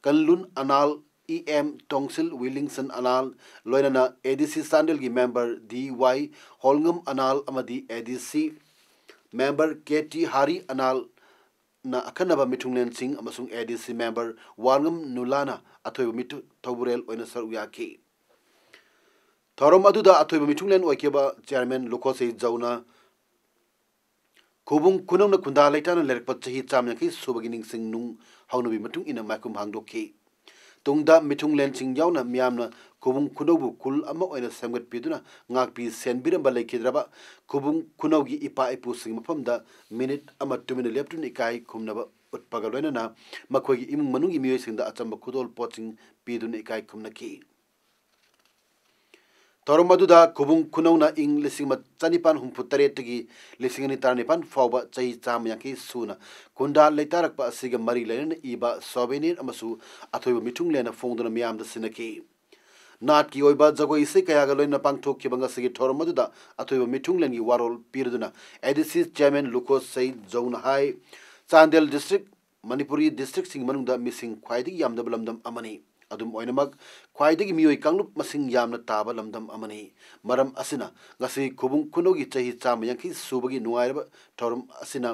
ꯀꯟꯂꯨꯟ Anal, E M ꯇꯣꯡꯁꯤꯜ ꯋꯤꯂꯤꯡꯁꯟ Anal, ꯂꯣꯏꯅꯅ A D C ꯆꯥꯟꯗꯦꯜꯒꯤ member D Y ꯍꯣꯜꯉꯝ ꯑꯅꯥꯜ ꯑꯃꯗꯤ A D C member K T Hari Anal, ꯅ ꯑꯈꯟꯅꯕ ꯃꯤꯊꯨꯡꯂꯦꯟꯁꯤꯡ ꯑꯃꯁꯨꯡ A D C member ꯋꯥꯔꯉꯝ ꯅꯨꯂꯥꯅ ꯑꯊꯣꯏꯕ ꯃꯤꯊꯨ-, ꯊꯧꯕꯨꯔꯦꯜ ꯑꯣꯏꯅ ꯁꯔꯨꯛ ꯌꯥꯈꯤ꯫ ꯊꯧꯔꯝ ꯑꯗꯨꯗ ꯑꯊꯣꯏꯕ ꯃꯤꯊꯨꯡꯂꯦꯟ ꯑꯣꯏꯈꯤꯕ chairman ꯂꯨꯈꯣꯁꯩ ꯖꯧꯅ ꯈꯨꯕꯨꯡ ꯈꯨꯅꯧꯅ ꯈꯨꯟꯗꯥ ꯂꯩꯇꯥꯅ ꯂꯩꯔꯛꯄ ꯆꯍꯤ ꯆꯥꯝꯃ ꯌꯥꯡꯈꯩ ꯁꯨꯕꯒꯤ ꯅꯤꯡꯁꯤꯡ ꯅꯨꯡ ꯍꯧꯅꯕꯤ ꯃꯇꯨꯡ ꯏꯟꯅ ꯃꯥꯏꯈꯨꯝ ꯍꯥꯡꯗꯣꯛꯈꯤ꯫ ꯇꯨꯡꯗ ꯃꯤꯊꯨꯡꯂꯦꯟꯁꯤꯡ ꯌꯥꯎꯅ ꯃꯤꯌꯥꯝꯅ ꯈꯨꯕꯨꯡ ꯈꯨꯅꯧꯕꯨ ꯈꯨꯜ ꯑꯃ ꯑꯣꯏꯅ ꯁꯦꯝꯒꯠꯄꯤꯗꯨꯅ ꯉꯥꯛꯄꯤ ꯁꯦꯟꯕꯤꯔꯝꯕ ꯂꯩꯈꯤꯗ꯭ꯔꯕ ꯈꯨꯕꯨꯡ ꯈꯨꯅꯧꯒꯤ ꯏꯄꯥ ꯏꯄꯨꯁꯤꯡꯒꯤ ꯃꯐꯝꯗ minute ꯑꯃ ꯇꯨꯃꯤꯟꯅ ꯂꯦꯞꯇꯨꯅ ꯏꯀꯥꯏ ꯈꯨꯝꯅꯕ ꯎꯠꯄꯒ ꯂꯣꯏꯅꯅ ꯃꯈꯣꯏꯒꯤ ꯏꯃꯨꯡ ꯃꯅꯨꯡꯒꯤ ꯃꯤꯑꯣꯏꯁꯤꯡꯗ ꯑꯆꯝꯕ ꯈꯨꯗꯣꯜ ꯄꯣꯠꯁꯤꯡ ꯄꯤꯗꯨꯅ ꯏꯀꯥꯏ ꯈꯨꯝꯅꯈꯤ꯫ ꯊꯧꯔꯝ ꯑꯗꯨꯗ ꯈꯨꯕꯨꯡ ꯈꯨꯅꯧꯅ ꯏꯪ ꯂꯤꯁꯤꯡ ꯑꯃ ꯆꯅꯤꯄꯥꯟ ꯍꯨꯝꯐꯨ ꯇꯔꯦꯠꯇꯒꯤ ꯂꯤꯁꯤꯡ ꯑꯅꯤ ꯇꯔꯥꯅꯤꯄꯥꯟ ꯐꯥꯎꯕ ꯆꯍꯤ ꯆꯥꯝꯃ ꯌꯥꯡꯈꯩ ꯁꯨꯅ ꯈꯨꯟꯗꯥ ꯂꯩꯇꯥꯔꯛꯄ ꯑꯁꯤꯒ ꯃꯔꯤ ꯂꯩꯅꯅ ꯏꯕ ꯁꯣꯚꯦꯅꯤꯔ ꯑꯃꯁꯨ ꯑꯊꯣꯏꯕ ꯃꯤꯊꯨꯡꯂꯦꯟꯅ ꯐꯣꯡꯗꯨꯅ ꯃꯤꯌꯥꯝꯗ ꯁꯤꯟꯅꯈꯤ꯫ ꯅꯥꯠꯀꯤ ꯑꯣꯏꯕ ꯖꯒꯣꯏ ꯏꯁꯩ ꯀꯌꯥꯒ ꯂꯣꯏꯅꯅ ꯄꯥꯡꯊꯣꯛꯈꯤꯕ ꯉꯁꯤꯒꯤ ꯊꯧꯔꯝ ꯑꯗꯨꯗ ꯑꯊꯣꯏꯕ ꯃꯤꯊꯨꯡꯂꯦꯟꯒꯤ ꯋꯥꯔꯣꯜ ꯄꯤꯔꯗꯨꯅ ꯑꯦ ꯗꯤ ꯁꯤ ꯆꯤꯌꯥꯔꯃꯦꯟ ꯂꯨꯀꯣꯁꯩ ꯖꯧꯅ ꯍꯥꯏ, ꯆꯥꯟꯗꯦꯜ ꯗꯤꯁꯇ꯭ꯔꯤꯛ ꯃꯅꯤꯄꯨꯔꯤ ꯗꯤꯁꯇ꯭ꯔꯤꯛꯁꯤꯡ ꯃꯅꯨꯡꯗ ꯃꯤꯁꯤꯡ ꯈ꯭ꯋꯥꯏꯗꯒꯤ ꯌꯥꯝꯗꯕ ꯂꯝꯗꯝ ꯑꯃꯅꯤ꯫ ꯑꯗꯨꯝ ꯑꯣꯏꯅꯃꯛ, ꯈ꯭ꯋꯥꯏꯗꯒꯤ ꯃꯤꯑꯣꯏ ꯀꯥꯡꯂꯨꯞ ꯃꯁꯤꯡ ꯌꯥꯝꯅ ꯇꯥꯕ ꯂꯝꯗꯝ ꯑꯃꯅꯤ꯫ ꯃꯔꯝ ꯑꯁꯤꯅ, ꯉꯁꯤ ꯈꯨꯕꯨꯡ ꯈꯨꯅꯧꯒꯤ ꯆꯍꯤ ꯆꯥꯝꯃ ꯌꯥꯡꯈꯩ ꯁꯨꯕꯒꯤ ꯅꯨꯡꯉꯥꯏꯔꯕ ꯊꯧꯔꯝ ꯑꯁꯤꯅ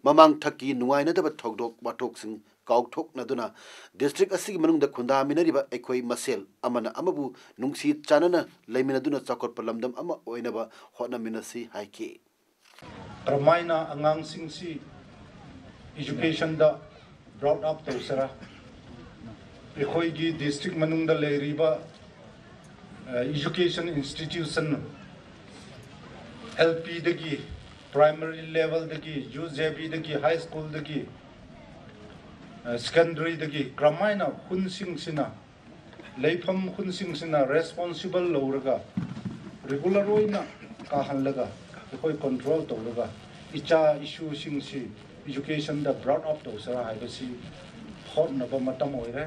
ꯃꯃꯥꯡ ꯊꯛꯀꯤ ꯅꯨꯡꯉꯥꯏꯅꯗꯕ ꯊꯧꯗꯣꯛ ꯋꯥꯊꯣꯛꯁꯤꯡ ꯀꯥꯎꯊꯣꯛꯅꯗꯨꯅ, ꯗꯤꯁꯇ꯭ꯔꯤꯛ ꯑꯁꯤꯒꯤ ꯃꯅꯨꯡꯗ ꯈꯨꯟꯗꯥꯃꯤꯟꯅꯔꯤꯕ ꯑꯩꯈꯣꯏ ꯃꯁꯦꯜ ꯑꯃꯅ ꯑꯃꯕꯨ ꯅꯨꯡꯁꯤ ꯆꯥꯟꯅꯅ ꯂꯩꯃꯤꯟꯅꯗꯨꯅ ꯆꯥꯎꯈꯠꯄ ꯂꯝꯗꯝ ꯑꯃ ꯑꯣꯏꯅꯕ ꯍꯣꯠꯅꯃꯤꯟꯅꯁꯤ ꯍꯥꯏꯈꯤ꯫ ꯀꯔꯝꯍꯥꯏꯅ ꯑꯉꯥꯡꯁꯤꯡꯁꯤ educationꯗ brought up ꯇꯧꯁꯤꯔꯥ? ꯑꯩꯈꯣꯏꯒꯤ district ꯃꯅꯨꯡꯗ ꯂꯩꯔꯤꯕ, ꯑ, education institution, L Pꯗꯒꯤ, primary levelꯗꯒꯤ, U J Bꯗꯒꯤ, high schoolꯗꯒꯤ, ꯑ, secondaryꯗꯒꯤ ꯀꯔꯝꯍꯥꯏꯅ ꯈꯨꯟꯁꯤꯡꯁꯤꯅ, ꯂꯩꯐꯝ ꯈꯨꯟꯁꯤꯡꯁꯤꯅ responsible ꯂꯧꯔꯒ, regular ꯑꯣꯏꯅ ꯀꯥꯍꯜꯂꯒ, ꯑꯩꯈꯣꯏ control ꯇꯧꯔꯒ, ꯏꯆꯥ ꯏꯁꯨꯁꯤꯡꯁꯤ educationꯗ brought up ꯇꯧꯁꯤꯔꯥ ꯍꯥꯏꯕꯁꯤ ꯍꯣꯠꯅꯕ ꯃꯇꯝ ꯑꯣꯏꯔꯦ꯫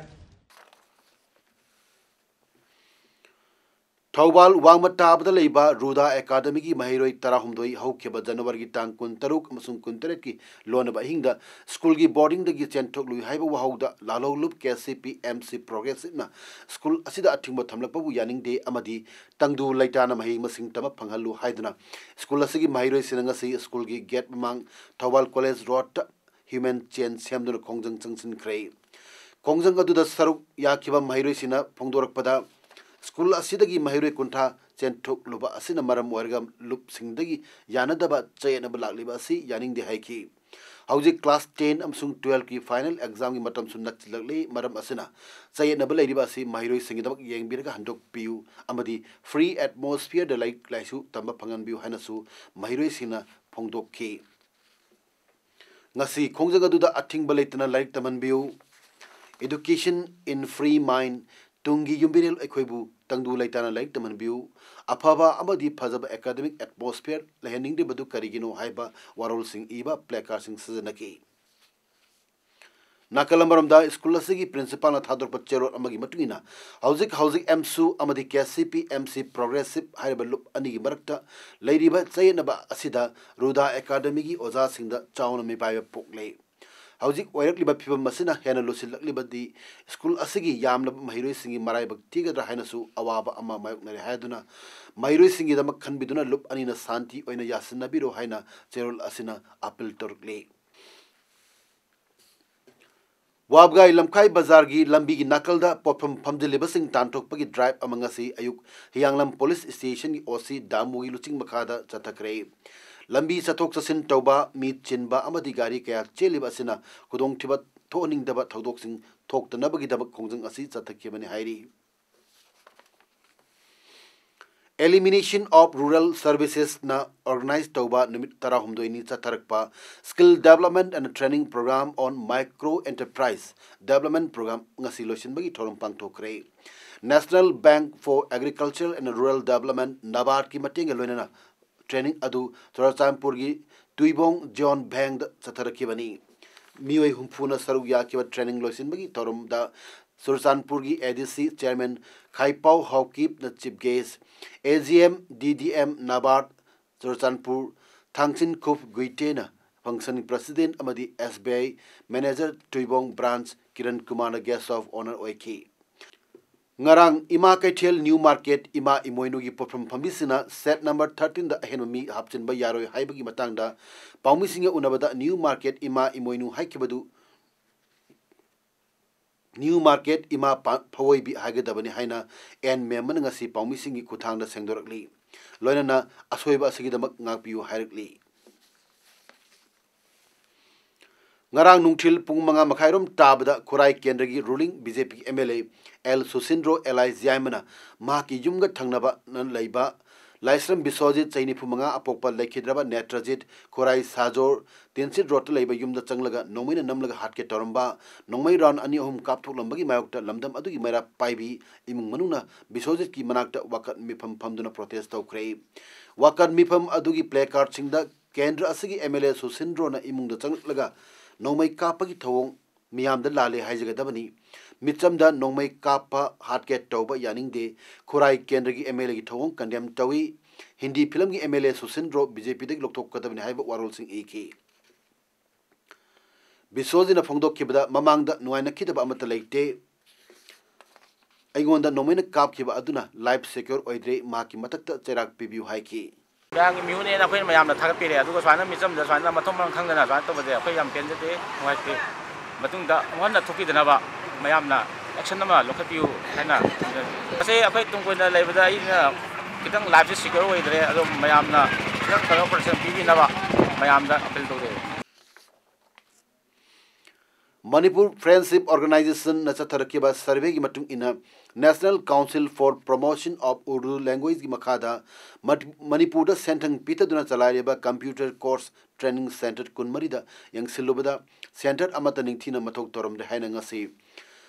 ꯊꯧꯕꯥꯜ ꯋꯥꯡꯃ ꯇꯥꯕꯗ ꯂꯩꯕ ꯔꯨꯗꯥ ꯑꯦꯀꯥꯗꯃꯤꯒꯤ ꯃꯍꯩꯔꯣꯏ ꯇꯔꯥꯍꯨꯝꯗꯣꯏ ꯍꯧꯈꯤꯕ ꯖꯅꯋꯥꯔꯤꯒꯤ ꯇꯥꯡ ꯀꯨꯟꯇꯔꯨꯛ ꯑꯃꯁꯨꯡ ꯀꯨꯟꯇꯔꯦꯠꯀꯤ ꯂꯣꯟꯅꯕ ꯑꯍꯤꯡꯗ ꯁ꯭ꯀꯨꯜꯒꯤ ꯕꯣꯔꯗꯤꯡꯗꯒꯤ ꯆꯦꯟꯊꯣꯛꯂꯨꯏ ꯍꯥꯏꯕ ꯋꯥꯍꯧꯗ ꯂꯥꯜꯍꯧꯂꯨꯞ K C P M C ꯄ꯭ꯔꯣꯒ꯭ꯔꯦꯁꯤꯞꯅ school ꯑꯁꯤꯗ ꯑꯊꯤꯡꯕ ꯊꯝꯂꯛꯄꯕꯨ ꯌꯥꯅꯤꯡꯗꯦ ꯑꯃꯗꯤ ꯇꯪꯗꯨ ꯂꯩꯇꯥꯅ ꯃꯍꯩ ꯃꯁꯤꯡ ꯇꯝꯕ ꯐꯪꯍꯜꯂꯨ ꯍꯥꯏꯗꯨꯅ ꯁ꯭ꯀꯨꯜ ꯑꯁꯤꯒꯤ ꯃꯍꯩꯔꯣꯏꯁꯤꯡꯅ ꯉꯁꯤ ꯁ꯭ꯀꯨꯜꯒꯤ ꯒꯦꯠ ꯃꯃꯥꯡ ꯊꯧꯕꯥꯜ ꯀꯣꯂꯦꯖ ꯔꯣꯗꯇ human chain ꯁꯦꯝꯗꯨꯅ ꯈꯣꯡꯖꯪ ꯆꯪꯁꯤꯟꯈ꯭ꯔꯦ꯫ ꯈꯣꯡꯖꯪ ꯑꯗꯨꯗ ꯁꯔꯨꯛ ꯌꯥꯈꯤꯕ ꯃꯍꯩꯔꯣꯏꯁꯤꯡꯅ ꯐꯣꯡꯗꯣꯔꯛꯄꯗ, ꯁ꯭ꯀꯨꯜ ꯑꯁꯤꯗꯒꯤ ꯃꯍꯩꯔꯣꯏ ꯀꯨꯟꯊ꯭ꯔꯥ ꯆꯦꯟꯊꯣꯛꯂꯨꯕ ꯑꯁꯤꯅ ꯃꯔꯝ ꯑꯣꯏꯔꯒ ꯂꯨꯞꯁꯤꯡꯗꯒꯤ ꯌꯥꯅꯗꯕ ꯆꯌꯦꯠꯅꯕ ꯂꯥꯛꯂꯤꯕ ꯑꯁꯤ ꯌꯥꯅꯤꯡꯗꯦ ꯍꯥꯏꯈꯤ꯫ ꯍꯧꯖꯤꯛ class ten ꯑꯃꯁꯨꯡ twelveꯀꯤ final examꯒꯤ ꯃꯇꯝꯁꯨ ꯅꯛꯁꯤꯜꯂꯛꯂꯤ꯫ ꯃꯔꯝ ꯑꯁꯤꯅ ꯆꯌꯦꯠꯅꯕ ꯂꯩꯔꯤꯕ ꯑꯁꯤ ꯃꯍꯩꯔꯣꯏꯁꯤꯡꯒꯤꯗꯃꯛ ꯌꯦꯡꯕꯤꯔꯒ ꯍꯟꯗꯣꯛꯄꯤꯌꯨ ꯑꯃꯗꯤ free atmosphereꯗ ꯂꯥꯏꯔꯤꯛ ꯂꯥꯏꯁꯨ ꯇꯝꯕ ꯐꯪꯍꯟꯕꯤꯌꯨ ꯍꯥꯏꯅꯁꯨ ꯃꯍꯩꯔꯣꯏꯁꯤꯡꯅ ꯐꯣꯡꯗꯣꯛꯈꯤ꯫ ꯉꯁꯤ ꯈꯣꯡꯖꯪ ꯑꯗꯨꯗ ꯑꯊꯤꯡꯕ ꯂꯩꯇꯅ ꯂꯥꯏꯔꯤꯛ ꯇꯝꯍꯟꯕꯤꯌꯨ꯫ Education in free mind, "ꯇꯨꯡꯒꯤ ꯌꯨꯝꯕꯤꯔꯦꯜ ꯑꯩꯈꯣꯏꯕꯨ ꯇꯪꯗꯨ ꯂꯩꯇꯥꯅ ꯂꯥꯏꯔꯤꯛ ꯇꯝꯍꯟꯕꯤꯌꯨ, ꯑꯐꯕ ꯑꯃꯗꯤ ꯐꯖꯕ academic atmosphere ꯂꯩꯍꯟꯅꯤꯡꯂꯤꯕꯗꯨ ꯀꯔꯤꯒꯤꯅꯣ?" ꯍꯥꯏꯕ ꯋꯥꯔꯣꯜꯁꯤꯡ ꯏꯕ placardꯁꯤꯡ ꯁꯤꯖꯤꯟꯅꯈꯤ꯫ ꯅꯥꯀꯜ ꯑꯃꯔꯣꯝꯗ, ꯁ꯭ꯀꯨꯜ ꯑꯁꯤꯒꯤ principalꯅ ꯊꯥꯗꯣꯔꯛꯄ ꯆꯦꯔꯣꯜ ꯑꯃꯒꯤ ꯃꯇꯨꯡ ꯏꯟꯅ, ꯍꯧꯖꯤꯛ ꯍꯧꯖꯤꯛ ꯑꯦꯝꯁꯨ ꯑꯃꯗꯤ K C P M C Progressive ꯍꯥꯏꯔꯤꯕ ꯂꯨꯞ ꯑꯅꯤꯒꯤ ꯃꯔꯛꯇ ꯂꯩꯔꯤꯕ ꯆꯌꯦꯠꯅꯕ ꯑꯁꯤꯗ ꯔꯨꯗꯥ ꯑꯦꯀꯥꯗꯃꯤꯒꯤ ꯑꯣꯖꯥꯁꯤꯡꯗ ꯆꯥꯎꯅ ꯃꯤꯄꯥꯏꯕ ꯄꯣꯛꯂꯦ꯫ ꯍꯧꯖꯤꯛ ꯑꯣꯏꯔꯛꯂꯤꯕ ꯐꯤꯕꯝ ꯑꯁꯤꯅ ꯍꯦꯟꯅ ꯂꯨꯁꯤꯜꯂꯛꯂꯤꯕꯗꯤ ꯁ꯭ꯀꯨꯜ ꯑꯁꯤꯒꯤ ꯌꯥꯝꯂꯕ ꯃꯍꯩꯔꯣꯏꯁꯤꯡꯒꯤ ꯃꯔꯥꯏꯕꯛ ꯊꯤꯒꯗ꯭ꯔꯥ ꯍꯥꯏꯅꯁꯨ ꯑꯋꯥꯕ ꯑꯃ ꯃꯥꯌꯣꯛꯅꯔꯦ ꯍꯥꯏꯗꯨꯅ, ꯃꯍꯩꯔꯣꯏꯁꯤꯡꯒꯤꯗꯃꯛ ꯈꯟꯕꯤꯗꯨꯅ ꯂꯨꯞ ꯑꯅꯤꯅ ꯁꯥꯟꯇꯤ ꯑꯣꯏꯅ ꯌꯥꯁꯤꯟꯅꯕꯤꯔꯣ ꯍꯥꯏꯅ ꯆꯦꯔꯣꯜ ꯑꯁꯤꯅ appeal ꯇꯧꯔꯛꯂꯤ꯫ ꯋꯥꯕꯒꯥꯏ ꯂꯝꯈꯥꯏ ꯕꯖꯥꯔꯒꯤ ꯂꯝꯕꯤꯒꯤ ꯅꯥꯀꯜꯗ ꯄꯣꯠꯐꯝ ꯐꯝꯖꯤꯜꯂꯤꯕꯁꯤꯡ ꯇꯥꯟꯊꯣꯛꯄꯒꯤ drive ꯑꯃ ꯉꯁꯤ ꯑꯌꯨꯛ ꯍꯤꯌꯥꯡꯂꯝ police stationꯒꯤ O C ꯗꯥꯃꯨꯒꯤ ꯂꯨꯆꯤꯡ ꯃꯈꯥꯗ ꯆꯠꯊꯈ꯭ꯔꯦ꯫ ꯂꯝꯕꯤ ꯆꯠꯊꯣꯛ ꯆꯠꯁꯤꯟ ꯇꯧꯕ, ꯃꯤ ꯆꯤꯟꯕ ꯑꯃꯗꯤ ꯒꯥꯔꯤ ꯀꯌꯥ ꯆꯦꯜꯂꯤꯕ ꯑꯁꯤꯅ ꯈꯨꯗꯣꯡꯊꯤꯕ ꯊꯣꯛꯍꯟꯅꯤꯡꯗꯕ ꯊꯧꯗꯣꯛꯁꯤꯡ ꯊꯣꯛꯇꯅꯕꯒꯤꯗꯃꯛ ꯈꯣꯡꯖꯪ ꯑꯁꯤ ꯆꯠꯊꯈꯤꯕꯅꯤ ꯍꯥꯏꯔꯤ꯫ Elimination of Rural Servicesꯅ organize ꯇꯧꯕ ꯅꯨꯃꯤꯠ ꯇꯔꯥꯍꯨꯝꯗꯣꯏꯅꯤ ꯆꯠꯊꯔꯛꯄ Skill Development and Training Program on Micro Enterprise Development Program ꯉꯁꯤ ꯂꯣꯏꯁꯤꯟꯕꯒꯤ ꯊꯧꯔꯝ ꯄꯥꯡꯊꯣꯛꯈ꯭ꯔꯦ꯫ National Bank for Agriculture and Rural Development, NABARDꯀꯤ ꯃꯇꯦꯡꯒ ꯂꯣꯏꯅꯅ training ꯑꯗꯨ ꯆꯨꯔꯆꯥꯟꯄꯨꯔꯒꯤ ꯇꯨꯏꯕꯣꯡ ꯖꯣꯟ ꯚꯦꯡꯗ ꯆꯠꯊꯔꯛꯈꯤꯕꯅꯤ꯫ ꯃꯤꯑꯣꯏ ꯍꯨꯝꯐꯨꯅ ꯁꯔꯨꯛ ꯌꯥꯈꯤꯕ training ꯂꯣꯏꯁꯤꯟꯕꯒꯤ ꯊꯧꯔꯝꯗ ꯆꯨꯔꯆꯥꯟꯄꯨꯔꯒꯤ A D C chairman ꯈꯥꯏꯄꯥꯎ ꯍꯥꯎꯀꯤꯞꯅ chief guest, A G M, D D M, NABARD Churachandpur ꯊꯥꯡꯆꯤꯟꯈꯨꯞ ꯒꯨꯏꯇꯦꯅ function president ꯑꯃꯗꯤ S B I manager ꯇꯨꯏꯕꯣꯡ branch Kiran ꯀꯨꯃꯥꯔꯅ guest of honour ꯑꯣꯏꯈꯤ꯫ ꯉꯔꯥꯡ ꯏꯃꯥ ꯀꯩꯊꯦꯜ New Market ꯏꯃꯥ ꯏꯃꯣꯏꯅꯨꯒꯤ ꯄꯣꯠꯐꯝ ꯐꯝꯕꯤꯁꯤꯡꯅ shed number thirteenꯗ ꯑꯍꯦꯟꯕ ꯃꯤ ꯍꯥꯞꯆꯤꯟꯕ ꯌꯥꯔꯣꯏ ꯍꯥꯏꯕꯒꯤ ꯃꯇꯥꯡꯗ ꯄꯥꯎꯃꯤꯁꯤꯡꯒ ꯎꯅꯕꯗ New Market ꯏꯃꯥ ꯏꯃꯣꯏꯅꯨ ꯍꯥꯏꯈꯤꯕꯗꯨ New Market ꯏꯃꯥ ꯄꯥ-, ꯐꯋꯣꯏꯕꯤ ꯍꯥꯏꯒꯗꯕꯅꯤ ꯍꯥꯏꯅ ꯑꯦꯟ ꯃꯦꯝꯕꯅ ꯉꯁꯤ ꯄꯥꯎꯃꯤꯁꯤꯡꯒꯤ ꯈꯨꯠꯊꯥꯡꯗ ꯁꯦꯡꯗꯣꯔꯛꯂꯤ꯫ ꯂꯣꯏꯅꯅ ꯑꯁꯣꯏꯕ ꯑꯁꯤꯒꯤꯗꯃꯛ ꯉꯥꯛꯄꯤꯌꯨ ꯍꯥꯏꯔꯛꯂꯤ꯫ ꯉꯔꯥꯡ ꯅꯨꯡꯊꯤꯜ ꯄꯨꯡ ꯃꯉꯥ ꯃꯈꯥꯏꯔꯣꯝ ꯇꯥꯕꯗ ꯈꯨꯔꯥꯏ ꯀꯦꯟꯗ꯭ꯔꯒꯤ ruling B J P M L A L Susindro alias ꯌꯥꯏꯃꯅ ꯃꯍꯥꯛꯀꯤ ꯌꯨꯝꯒ ꯊꯪꯅꯕꯅ ꯂꯩꯕ ꯂꯥꯏꯁ꯭ꯔꯝ ꯕꯤꯁ꯭ꯋꯖꯤꯠ, ꯆꯍꯤ ꯅꯤꯐꯨ ꯃꯉꯥ, ꯑꯄꯣꯛꯄ ꯂꯩꯈꯤꯗ꯭ꯔꯕ ꯅꯦꯇ꯭ꯔꯖꯤꯠ, ꯈꯨꯔꯥꯏ ꯁꯥꯖꯣꯔ, ꯇꯤꯟꯁꯤꯠ ꯔꯣꯗꯇ ꯂꯩꯕ ꯌꯨꯝꯗ ꯆꯪꯂꯒ ꯅꯣꯡꯃꯩꯅ ꯅꯝꯂꯒ ꯍꯥꯠꯀꯦ ꯇꯧꯔꯝꯕ, ꯅꯣꯡꯃꯩ ꯔꯥꯎꯟ ꯑꯅꯤ ꯑꯍꯨꯝ ꯀꯥꯞꯊꯣꯛꯂꯝꯕꯒꯤ ꯃꯥꯌꯣꯛꯇ ꯂꯝꯗꯝ ꯑꯗꯨꯒꯤ ꯃꯩꯔꯥ ꯄꯥꯏꯕꯤ ꯏꯃꯨꯡ ꯃꯅꯨꯡꯅ ꯕꯤꯁ꯭ꯋꯖꯤꯠꯀꯤ ꯃꯅꯥꯛꯇ ꯋꯥꯀꯠ ꯃꯤꯐꯝ ꯐꯝꯗꯨꯅ ꯄ꯭ꯔꯣꯇꯦꯁ ꯇꯧꯈ꯭ꯔꯦ꯫ ꯋꯥꯀꯠ ꯃꯤꯐꯝ ꯑꯗꯨꯒꯤ ꯄ꯭ꯂꯦ ꯀꯥꯔꯗꯁꯤꯡꯗ ꯀꯦꯟꯗ꯭ꯔ ꯑꯁꯤꯒꯤ ꯑꯦꯝ ꯑꯦꯜ ꯑꯦ ꯁꯨꯁꯤꯟꯗ꯭ꯔꯣꯅ ꯏꯃꯨꯡꯗ ꯆꯪꯂꯛꯂꯒ ꯅꯣꯡꯃꯩ ꯀꯥꯞꯄꯒꯤ ꯊꯧꯑꯣꯡ ꯃꯤꯌꯥꯝꯗ ꯂꯥꯜꯂꯦ ꯍꯥꯏꯖꯒꯗꯕꯅꯤ꯫ ꯃꯤꯆꯝꯗ ꯅꯣꯡꯃꯩ ꯀꯥꯞꯄ ꯍꯥꯠꯀꯦ ꯇꯧꯕ ꯌꯥꯅꯤꯡꯗꯦ꯫ ꯈꯨꯔꯥꯏ ꯀꯦꯟꯗ꯭ꯔꯒꯤ ꯑꯦꯝ ꯑꯦꯜ ꯑꯦꯒꯤ ꯊꯧꯑꯣꯡ ꯀꯟꯗꯦꯝ ꯇꯧꯏ꯫ ꯍꯤꯟꯗꯤ ꯐꯤꯂꯝꯒꯤ M L A Susindro B J ꯄꯤꯗꯒꯤ ꯂꯧꯊꯣꯛꯀꯗꯕꯅꯤ ꯍꯥꯏꯕ ꯋꯥꯔꯣꯜꯁꯤꯡ ꯏꯈꯤ꯫ ꯕꯤꯁ꯭ꯋꯖꯤꯠꯅ ꯐꯣꯡꯗꯣꯛꯈꯤꯕꯗ, ꯃꯃꯥꯡꯗ ꯅꯨꯡꯉꯥꯏꯅꯈꯤꯗꯕ ꯑꯃꯠꯇ ꯂꯩꯇꯦ꯫ ꯑꯩꯉꯣꯟꯗ ꯅꯣꯡꯃꯩꯅ ꯀꯥꯞꯈꯤꯕ ꯑꯗꯨꯅ ꯂꯥꯏꯐ ꯁꯦꯀ꯭ꯌꯣꯔ ꯑꯣꯏꯗ꯭ꯔꯦ, ꯃꯍꯥꯛꯀꯤ ꯃꯊꯛꯇ ꯆꯩꯔꯥꯛ ꯄꯤꯕꯤꯌꯨ ꯍꯥꯏꯈꯤ꯫ ꯃꯌꯥꯝꯒꯤ ꯃꯤꯍꯨꯠꯅꯦꯅ ꯑꯩꯈꯣꯏꯅ ꯃꯌꯥꯝꯅ ꯊꯥꯒꯠꯄꯤꯔꯦ, ꯑꯗꯨꯒ ꯁꯨꯃꯥꯏꯅ ꯃꯤꯆꯝꯗ ꯁꯨꯃꯥꯏꯅ ꯃꯊꯣꯡ ꯃꯔꯝ ꯈꯪꯗꯅ ꯁꯨꯃꯥꯏꯅ ꯇꯧꯕꯁꯦ ꯑꯩꯈꯣꯏ ꯌꯥꯝ ꯄꯦꯟꯖꯗꯦ, ꯅꯨꯡꯉꯥꯏꯇꯦ꯫ ꯃꯇꯨꯡꯗ ꯑꯃꯨꯛ ꯍꯟꯅ ꯊꯣꯛꯄꯤꯗꯅꯕ ꯃꯌꯥꯝꯅ ꯑꯦꯛꯁꯟ ꯑꯃ ꯂꯧꯈꯠꯄꯤꯌꯨ ꯍꯥꯏꯅ ꯊꯝꯖꯔꯤ꯫ ꯃꯁꯤ ꯑꯩꯈꯣꯏ ꯇꯨꯡ ꯀꯣꯏꯅ ꯂꯩꯕꯗ ꯑꯩꯅ ꯈꯤꯇꯪ ꯂꯥꯏꯐꯁꯦ ꯁꯤꯀ꯭ꯌꯣꯔ ꯑꯣꯏꯗ꯭ꯔꯦ, ꯑꯗꯣ ꯃꯌꯥꯝꯅ ꯈꯤꯇꯪ ꯐꯖꯕ ꯄ꯭ꯔꯣꯇꯦꯛꯁꯟ ꯄꯤꯕꯤꯅꯕ ꯃꯌꯥꯝꯗ ꯑꯄꯤꯜ ꯇꯧꯖꯔꯤ꯫ ꯃꯅꯤꯄꯨꯔ ꯐ꯭ꯔꯦꯟꯁꯤꯞ ꯑꯣꯔꯒꯅꯥꯏꯖꯦꯁꯟꯅ ꯆꯠꯊꯔꯛꯈꯤꯕ ꯁꯔꯚꯦꯒꯤ ꯃꯇꯨꯡ ꯏꯟꯅ, National Council for Promotion of Urdu Languageꯀꯤ ꯃꯈꯥꯗ ꯃꯠ-, ꯃꯅꯤꯄꯨꯔꯗ ꯁꯦꯟꯊꯪ ꯄꯤꯊꯗꯨꯅ ꯆꯂꯥꯏꯔꯤꯕ ꯀꯝꯄ꯭ꯌꯨꯇꯔ ꯀꯣꯔꯁ ꯇ꯭ꯔꯦꯅꯤꯡ ꯁꯦꯟꯇꯔ ꯀꯨꯟꯃꯔꯤꯗ ꯌꯦꯡꯁꯤꯜꯂꯨꯕꯗ, ꯁꯦꯟꯇꯔ ꯑꯃꯠꯇ ꯅꯤꯡꯊꯤꯅ ꯃꯊꯧ ꯇꯧꯔꯝꯗꯦ ꯍꯥꯏꯅ ꯉꯁꯤ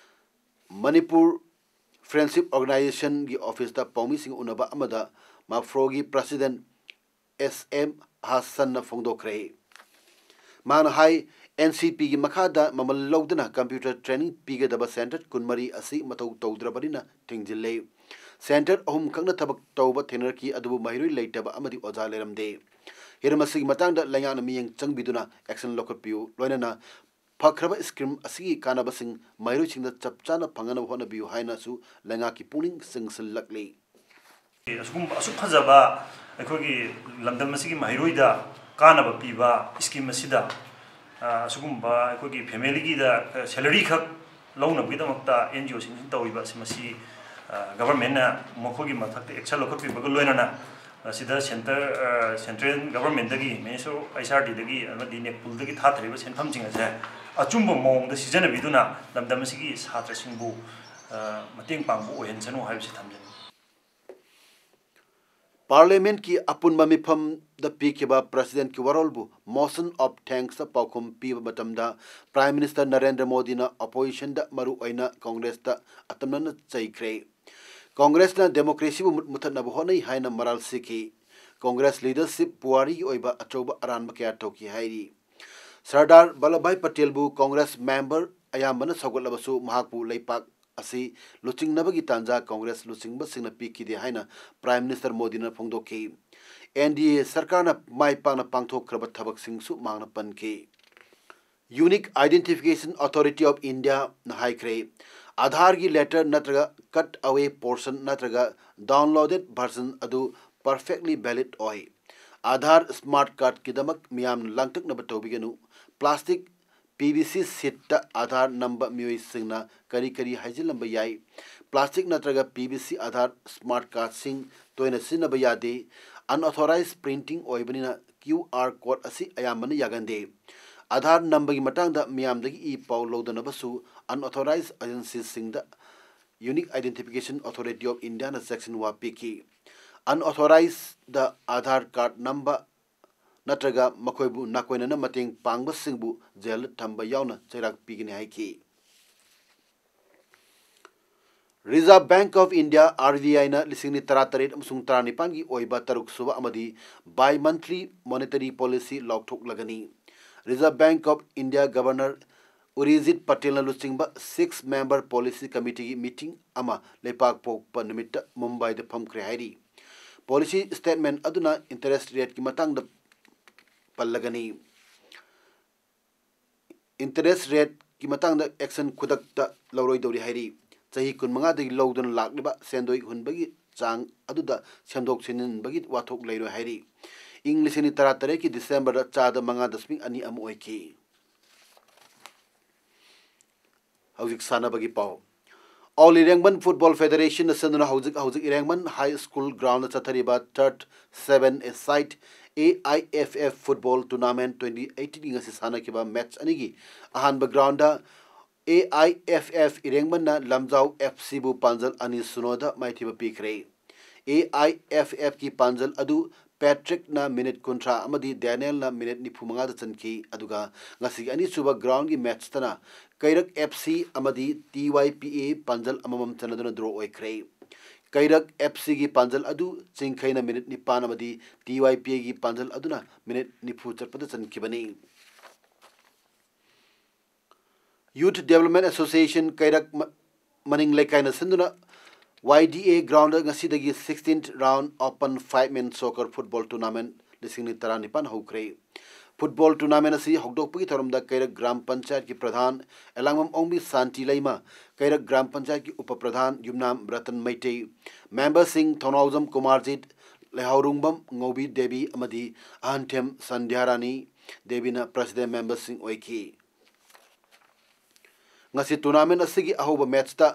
ꯃꯅꯤꯄꯨꯔ ꯐ꯭ꯔꯦꯟꯁꯤꯞ ꯑꯣꯔꯒꯅꯥꯏꯖꯦꯁꯟꯒꯤ ꯑꯣꯐꯤꯁꯇ ꯄꯥꯎꯃꯤꯁꯤꯡ ꯎꯅꯕ ꯑꯃꯗ ꯃꯥꯐ꯭ꯔꯣꯒꯤ ꯄ꯭ꯔꯁꯤꯗꯦꯟ ꯑꯦꯁ ꯑꯦꯝ ꯍꯥꯁꯟꯅ ꯐꯣꯡꯗꯣꯛꯈ꯭ꯔꯦ꯫ ꯃꯍꯥꯛꯅ ꯍꯥꯏ, ꯑꯦꯟ ꯁꯤ ꯄꯤꯒꯤ ꯃꯈꯥꯗ ꯃꯃꯜ ꯂꯧꯗꯅ ꯀꯝꯄ꯭ꯌꯨꯇꯔ ꯇ꯭ꯔꯦꯅꯤꯡ ꯄꯤꯒꯗꯕ ꯁꯦꯟꯇꯔ ꯀꯨꯟꯃꯔꯤ ꯑꯁꯤ ꯃꯊꯧ ꯇꯧꯗ꯭ꯔꯕꯅꯤꯅ ꯊꯤꯡꯖꯤꯜꯂꯦ꯫ ꯁꯦꯟꯇꯔ ꯑꯍꯨꯝ ꯈꯛꯅ ꯊꯕꯛ ꯇꯧꯕ ꯊꯦꯡꯅꯔꯛꯈꯤ, ꯑꯗꯨꯕꯨ ꯃꯍꯩꯔꯣꯏ ꯂꯩꯇꯕ ꯑꯃꯗꯤ ꯑꯣꯖꯥ ꯂꯩꯔꯝꯗꯦ꯫ ꯍꯤꯔꯝ ꯑꯁꯤꯒꯤ ꯃꯇꯥꯡꯗ ꯂꯩꯉꯥꯛꯅ ꯃꯤꯠꯌꯦꯡ ꯆꯪꯕꯤꯗꯨꯅ ꯑꯦꯛꯁꯟ ꯂꯧꯈꯠꯄꯤꯌꯨ, ꯂꯣꯏꯅꯅ ꯐꯈ꯭ꯔꯕ ꯁ꯭ꯀꯤꯝ ꯑꯁꯤꯒꯤ ꯀꯥꯟꯅꯕꯁꯤꯡ ꯃꯍꯩꯔꯣꯏꯁꯤꯡꯗ ꯆꯞ ꯆꯥꯅ ꯐꯪꯅꯕ ꯍꯣꯠꯅꯕꯤꯌꯨ ꯍꯥꯏꯅꯁꯨ ꯂꯩꯉꯥꯛꯀꯤ ꯄꯨꯛꯅꯤꯡ ꯆꯤꯡꯁꯤꯜꯂꯛꯂꯤ꯫ ꯑꯁꯤꯒꯨꯝꯕ ꯑꯁꯨꯛ ꯐꯖꯕ ꯑꯩꯈꯣꯏꯒꯤ ꯂꯝꯗꯝ ꯑꯁꯤꯒꯤ ꯃꯍꯩꯔꯣꯏꯗ ꯀꯥꯟꯅꯕ ꯄꯤꯕ ꯁ꯭ꯀꯤꯝ ꯑꯁꯤꯗ, ꯑ, ꯑꯁꯤꯒꯨꯝꯕ ꯑꯩꯈꯣꯏꯒꯤ ꯐꯦꯃꯤꯂꯤꯒꯤꯗ, ꯑ, ꯁꯦꯂꯔꯤ ꯈꯛ ꯂꯧꯅꯕꯒꯤꯗꯃꯛꯇ ꯑꯦꯟ ꯖꯤ ꯑꯣꯁꯤꯡꯁꯤꯅ ꯇꯧꯔꯤꯕ ꯑꯁꯤ ꯃꯁꯤ, ꯑ, ꯒꯚꯔꯟꯃꯦꯟꯅ ꯃꯈꯣꯏꯒꯤ ꯃꯊꯛꯇ ꯑꯦꯛꯁꯟ ꯂꯧꯈꯠꯄꯤꯕꯒ ꯂꯣꯏꯅꯅ ꯃꯁꯤꯗ ꯁꯦꯟꯇꯔ, ꯑ, ꯁꯦꯟꯇ꯭ꯔꯦꯜ ꯒꯚꯔꯟꯃꯦꯟꯗꯒꯤ, ꯃꯤꯅꯤꯁꯇꯔ ꯑꯣꯐ ꯑꯩꯆ ꯑꯥꯔ ꯗꯤꯗꯒꯤ ꯑꯃꯗꯤ ꯅꯦꯛꯄꯨꯜꯗꯒꯤ ꯊꯥꯊꯔꯤꯕ ꯁꯦꯟꯐꯝꯁꯤꯡ ꯑꯁꯦ ꯑꯆꯨꯝꯕ ꯃꯑꯣꯡꯗ ꯁꯤꯖꯤꯟꯅꯕꯤꯗꯨꯅ ꯂꯝꯗꯝ ꯑꯁꯤꯒꯤ ꯁꯥꯇ꯭ꯔꯁꯤꯡꯕꯨ, ꯑ, ꯃꯇꯦꯡ ꯄꯥꯡꯕ ꯑꯣꯏꯍꯟꯁꯅꯨ ꯍꯥꯏꯕꯁꯤ ꯊꯝꯖꯅꯤꯡꯏ꯫ Parliament ꯀꯤ ꯑꯄꯨꯟꯕ ꯃꯤꯐꯝꯗ ꯄꯤꯈꯤꯕ President ꯀꯤ ꯋꯥꯔꯣꯜꯕꯨ Motion of Thanks ꯇ ꯄꯥꯎꯈꯨꯝ ꯄꯤꯕ ꯃꯇꯝꯗ Prime Minister ꯅꯔꯦꯟꯗ꯭ꯔ ꯃꯣꯗꯤꯅ Opposition ꯗ, ꯃꯔꯨꯑꯣꯏꯅ Congress ꯇ, ꯑꯇꯝꯅꯅ ꯆꯩꯈ꯭ꯔꯦ꯫ Congress ꯅ democracy ꯕꯨ ꯃꯨꯠ-, ꯃꯨꯊꯠꯅꯕ ꯍꯣꯠꯅꯩ ꯍꯥꯏꯅ ꯃꯔꯥꯜ ꯁꯤꯈꯤ꯫ Congress leadership ꯄꯨꯋꯥꯔꯤꯒꯤ ꯑꯣꯏꯕ ꯑꯆꯧꯕ ꯑꯔꯥꯟꯕ ꯀꯌꯥ ꯇꯧꯈꯤ ꯍꯥꯏꯔꯤ꯫ ꯁꯔꯗꯥꯔ ꯚꯜꯂꯚꯚꯥꯏ ꯄꯇꯦꯜꯕꯨ Congress member ꯑꯌꯥꯝꯕꯅ ꯁꯧꯒꯠꯂꯕꯁꯨ, ꯃꯍꯥꯛꯄꯨ ꯂꯩꯄꯥꯛ ꯑꯁꯤ ꯂꯨꯆꯤꯡꯅꯕꯒꯤ ꯇꯥꯟꯖꯥ Congress ꯂꯨꯆꯤꯡꯕꯁꯤꯡꯅ ꯄꯤꯈꯤꯗꯦ ꯍꯥꯏꯅ Prime Minister ꯃꯣꯗꯤꯅ ꯐꯣꯡꯗꯣꯛꯈꯤ꯫ N D A ꯁꯔꯀꯥꯔꯅ ꯃꯥꯏ ꯄꯥꯛꯅ ꯄꯥꯡꯊꯣꯛꯈ꯭ꯔꯕ ꯊꯕꯛꯁꯤꯡꯁꯨ ꯃꯍꯥꯛꯅ ꯄꯟꯈꯤ꯫ Unique Identification Authority of India ꯅ ꯍꯥꯏꯈ꯭ꯔꯦ, ꯑꯥꯙꯥꯔꯒꯤ letter ꯅꯠꯇ꯭ꯔꯒ cut away portion ꯅꯠꯇ꯭ꯔꯒ downloaded version ꯑꯗꯨ perfectly valid ꯑꯣꯏ꯫ ꯑꯥꯙꯥꯔ smart card ꯀꯤꯗꯃꯛ ꯃꯤꯌꯥꯝꯅ ꯂꯥꯡꯇꯛꯅꯕ ꯇꯧꯕꯤꯒꯅꯨ꯫ Plastic, P V C sheet ꯇ ꯑꯥꯙꯥꯔ ꯅꯝꯕ ꯃꯤꯑꯣꯏꯁꯤꯡꯅ ꯀꯔꯤ ꯀꯔꯤ ꯍꯥꯏꯖꯤꯜꯂꯝꯕ ꯌꯥꯏ? Plastic ꯅꯠꯇ꯭ꯔꯒ P V C Aadhaar smart card ꯁꯤꯡ ꯇꯣꯏꯅ ꯁꯤꯖꯤꯟꯅꯕ ꯌꯥꯗꯦ꯫ Unauthorized printing ꯑꯣꯏꯕꯅꯤꯅ Q R code ꯑꯁꯤ ꯑꯌꯥꯝꯕꯅ ꯌꯥꯒꯟꯗꯦ꯫ ꯑꯥꯙꯥꯔ ꯅꯝꯕꯒꯤ ꯃꯇꯥꯡꯗ ꯃꯤꯌꯥꯝꯗꯒꯤ ꯏ ꯄꯥꯎ ꯂꯧꯗꯅꯕꯁꯨ unauthorized agency ꯁꯤꯡꯗ Unique Identification Authority of India ꯅ ꯆꯦꯛꯁꯤꯟꯋꯥ ꯄꯤꯈꯤ꯫ Unauthorized ꯗ ꯑꯥꯙꯥꯔ card ꯅꯝꯕ ꯅꯠꯇ꯭ꯔꯒ ꯃꯈꯣꯏꯕꯨ ꯅꯥꯀꯣꯏꯅꯅ ꯃꯇꯦꯡ ꯄꯥꯡꯕꯁꯤꯡꯕꯨ ꯖꯦꯜꯗ ꯊꯝꯕ ꯌꯥꯎꯅ ꯆꯩꯔꯥꯛ ꯄꯤꯒꯅꯤ ꯍꯥꯏꯈꯤ꯫ Reserve Bank of India, R B I ꯅ ꯂꯤꯁꯤꯡ ꯑꯅꯤ ꯇꯔꯥꯇꯔꯦꯠ ꯑꯃꯁꯨꯡ ꯇꯔꯥꯅꯤꯄꯥꯟꯒꯤ ꯑꯣꯏꯕ ꯇꯔꯨꯛꯁꯨꯕ ꯑꯃꯗꯤ bi-monthly monetary policy ꯂꯥꯎꯊꯣꯛꯂꯒꯅꯤ꯫ Reserve Bank of India Governor ꯎꯔꯤꯖꯤꯠ ꯄꯇꯦꯜꯅ ꯂꯨꯆꯤꯡꯕ six member policy committee ꯒꯤ meeting ꯑꯃ ꯂꯩꯄꯥꯛ ꯄꯣꯛꯄ ꯅꯨꯃꯤꯠꯇ ꯃꯨꯝꯕꯥꯏꯗ ꯐꯝꯈ꯭ꯔꯦ ꯍꯥꯏꯔꯤ꯫ Policy statement ꯑꯗꯨꯅ interest rate ꯀꯤ ꯃꯇꯥꯡꯗ ꯄꯜꯂꯒꯅꯤ꯫ Interest rate ꯀꯤ ꯃꯇꯥꯡꯗ action ꯈꯨꯗꯛꯇ ꯂꯧꯔꯣꯏꯗꯧꯔꯤ ꯍꯥꯏꯔꯤ꯫ ꯆꯍꯤ ꯀꯨꯟꯃꯉꯥꯗꯒꯤ ꯂꯧꯗꯨꯅ ꯂꯥꯛꯂꯤꯕ ꯁꯦꯟꯗꯣꯏ ꯍꯨꯟꯕꯒꯤ ꯆꯥꯡ ꯑꯗꯨꯗ ꯁꯦꯝꯗꯣꯛ ꯁꯦꯝꯖꯤꯟꯕꯒꯤ ꯋꯥꯊꯣꯛ ꯂꯩꯔꯣꯏ ꯍꯥꯏꯔꯤ꯫ ꯏꯪ ꯂꯤꯁꯤꯡ ꯑꯅꯤ ꯇꯔꯥꯇꯔꯦꯠꯀꯤ ꯗꯤꯁꯦꯝꯕꯔꯗ ꯆꯥꯗ ꯃꯉꯥ ꯗꯁꯃꯤꯛ ꯑꯅꯤ ꯑꯃ ꯑꯣꯏꯈꯤ꯫ ꯍꯧꯖꯤꯛ ꯁꯥꯟꯅꯕꯒꯤ ꯄꯥꯎ꯫ All ꯏꯔꯦꯡꯕꯟ Football Federation ꯅ ꯁꯤꯟꯗꯨꯅ ꯍꯧꯖꯤꯛ ꯍꯧꯖꯤꯛ ꯏꯔꯦꯡꯕꯟ High School ground ꯗ ꯆꯠꯊꯔꯤꯕ third seven a side A I F F Football Tournament twenty eighteen ꯒꯤ ꯉꯁꯤ ꯁꯥꯟꯅꯈꯤꯕ match ꯑꯅꯤꯒꯤ ꯑꯍꯥꯟꯕ ground the A I F F ꯏꯔꯦꯡꯕꯟꯅ Lamjao F C ꯕꯨ ꯄꯥꯟꯖꯜ ꯑꯅꯤ ꯁꯤꯅꯣꯗ ꯃꯥꯏꯊꯤꯕ ꯄꯤꯈ꯭ꯔꯦ꯫ ꯑꯦ ꯑꯥꯏ ꯑꯦꯐ ꯑꯦꯐꯀꯤ ꯄꯥꯟꯖꯜ ꯑꯗꯨ ꯄꯦꯇ꯭ꯔꯤꯛꯅ ꯃꯤꯅꯤꯠ ꯀꯨꯟꯊ꯭ꯔꯥ ꯑꯃꯗꯤ ꯗꯦꯅꯤꯌꯦꯜꯅ ꯃꯤꯅꯤꯠ ꯅꯤꯐꯨ ꯃꯉꯥꯗ ꯆꯟꯈꯤ꯫ ꯑꯗꯨꯒ ꯉꯁꯤꯒꯤ ꯑꯅꯤꯁꯨꯕ ꯒ꯭ꯔꯥꯎꯟꯒꯤ ꯃꯦꯠꯆꯇꯅ ꯀꯩꯔꯛ ꯑꯦꯐ ꯁꯤ ꯑꯃꯗꯤ ꯇꯤ ꯋꯥꯏ ꯄꯤ ꯑꯦ ꯄꯥꯟꯖꯜ ꯑꯃꯃꯝ ꯆꯟꯅꯗꯨꯅ ꯗ꯭ꯔꯣ ꯑꯣꯏꯈ꯭ꯔꯦ꯫ ꯀꯩꯔꯛ ꯑꯦꯐ ꯁꯤꯒꯤ ꯄꯥꯟꯖꯜ ꯑꯗꯨ ꯆꯤꯡꯈꯩꯅ ꯃꯤꯅꯤꯠ ꯅꯤꯄꯥꯟ ꯑꯃꯗꯤ ꯇꯤ ꯋꯥꯏ ꯄꯤ ꯑꯦꯒꯤ ꯄꯥꯟꯖꯜ ꯑꯗꯨꯅ ꯃꯤꯅꯤꯠ ꯅꯤꯐꯨ ꯆꯠꯄꯗ ꯆꯟꯈꯤꯕꯅꯤ꯫ Youth Development Association ꯀꯩꯔꯛ ꯃ-, ꯃꯅꯤꯡ ꯂꯩꯀꯥꯏꯅ ꯁꯤꯟꯗꯨꯅ ꯋꯥꯏ ꯗꯤ ꯑꯦ ꯒ꯭ꯔꯥꯎꯟꯗ ꯉꯁꯤꯗꯒꯤ sixteenth round open five man soccer football tournament ꯂꯤꯁꯤꯡ ꯑꯅꯤ ꯇꯔꯥꯅꯤꯄꯥꯟ ꯍꯧꯈ꯭ꯔꯦ꯫ ꯐꯨꯠꯕꯣꯜ ꯇꯨꯔꯅꯥꯃꯦꯟ ꯑꯁꯤ ꯍꯧꯗꯣꯛꯄꯒꯤ ꯊꯧꯔꯝꯗ ꯀꯩꯔꯛ ꯒ꯭ꯔꯥꯝ ꯄꯟꯆꯥꯌꯠꯀꯤ ꯄ꯭ꯔꯙꯥꯟ ꯑꯦꯂꯥꯡꯕꯝ ꯑꯣꯡꯕꯤ ꯁꯥꯟꯇꯤ ꯂꯩꯃ, ꯀꯩꯔꯛ ꯒ꯭ꯔꯥꯝ ꯄꯟꯆꯥꯌꯠꯀꯤ ꯎꯄ ꯄ꯭ꯔꯙꯥꯟ ꯌꯨꯝꯅꯥꯝ ꯔꯇꯟ ꯃꯩꯇꯩ, ꯃꯦꯝꯕꯔꯁꯤꯡ ꯊꯧꯅꯥꯎꯖꯝ ꯀꯨꯃꯥꯔꯖꯤꯠ, ꯂꯩꯍꯥꯎꯔꯨꯡꯕꯝ ꯉꯧꯕꯤ ꯗꯦꯕꯤ ꯑꯃꯗꯤ ꯑꯍꯟꯊꯦꯝ ꯁꯟꯙ꯭ꯌꯥꯔꯥꯅꯤ ꯗꯦꯕꯤꯅ ꯄ꯭ꯔꯁꯤꯗꯦꯟ ꯃꯦꯝꯕꯔꯁꯤꯡ ꯑꯣꯏꯈꯤ꯫ ꯉꯁꯤ ꯇꯨꯔꯅꯥꯃꯦꯟ ꯑꯁꯤꯒꯤ ꯑꯍꯧꯕ ꯃꯦꯠꯆꯇ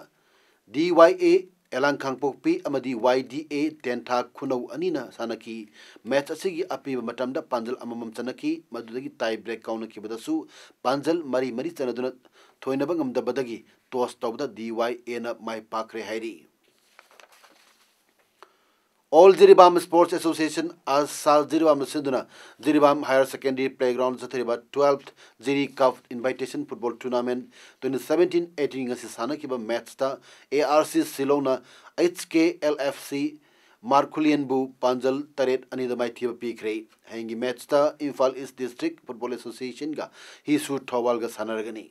ꯗꯤ ꯋꯥꯏ ꯑꯦ ꯑꯦꯂꯥꯡ ꯀꯥꯡꯄꯣꯛꯄꯤ ꯑꯃꯗꯤ ꯋꯥꯏ ꯗꯤ ꯑꯦ ꯇꯦꯟꯊꯥ ꯈꯨꯅꯧ ꯑꯅꯤꯅ ꯁꯥꯟꯅꯈꯤ꯫ ꯃꯦꯠꯆ ꯑꯁꯤꯒꯤ ꯑꯄꯤꯕ ꯃꯇꯝꯗ ꯄꯥꯟꯖꯜ ꯑꯃꯃꯝ ꯆꯟꯅꯈꯤ꯫ ꯃꯗꯨꯗꯒꯤ ꯇꯥꯏ ꯕ꯭ꯔꯦꯛ ꯀꯥꯎꯅꯈꯤꯕꯗꯁꯨ ꯄꯥꯟꯖꯜ ꯃꯔꯤ ꯃꯔꯤ ꯆꯟꯅꯗꯨꯅ ꯊꯣꯏꯅꯕ ꯉꯝꯗꯕꯗꯒꯤ ꯇꯣꯁ ꯇꯧꯕꯗ ꯗꯤ ꯋꯥꯏ ꯑꯦꯅ ꯃꯥꯏ ꯄꯥꯛꯈ꯭ꯔꯦ ꯍꯥꯏꯔꯤ꯫ All Jiribam Sports Association, ꯑꯁꯥ ꯖꯤꯔꯤꯕꯥꯝꯅ ꯁꯤꯟꯗꯨꯅ ꯖꯤꯔꯤꯕꯥꯝ Higher Secondary Playground ꯆꯠꯊꯔꯤꯕ twelfth ꯖꯤꯔꯤ cup invitation football tournament twenty seventeen eighteen ꯉꯁꯤ ꯁꯥꯟꯅꯈꯤꯕ ꯃꯦꯠꯆꯇ ꯑꯦ ꯑꯥꯔ ꯁꯤ ꯁꯤꯂꯣꯡꯅ H K L F C ꯃꯥꯔꯈꯨꯂꯤꯌꯟꯕꯨ ꯄꯥꯟꯖꯜ ꯇꯔꯦꯠ ꯑꯅꯤꯗ ꯃꯥꯏꯊꯤꯕ ꯄꯤꯈ꯭ꯔꯦ꯫ ꯍꯌꯦꯡꯒꯤ ꯃꯦꯠꯆꯇ ꯏꯝꯐꯥꯜ ꯏꯁ ꯗꯤꯁꯇ꯭ꯔꯤꯛ ꯐꯨꯠꯕꯣꯜ ꯑꯦꯁꯣꯁꯤꯌꯦꯁꯟꯒ ꯍꯤꯁꯨ ꯊꯧꯕꯥꯜꯒ ꯁꯥꯟꯅꯔꯒꯅꯤ꯫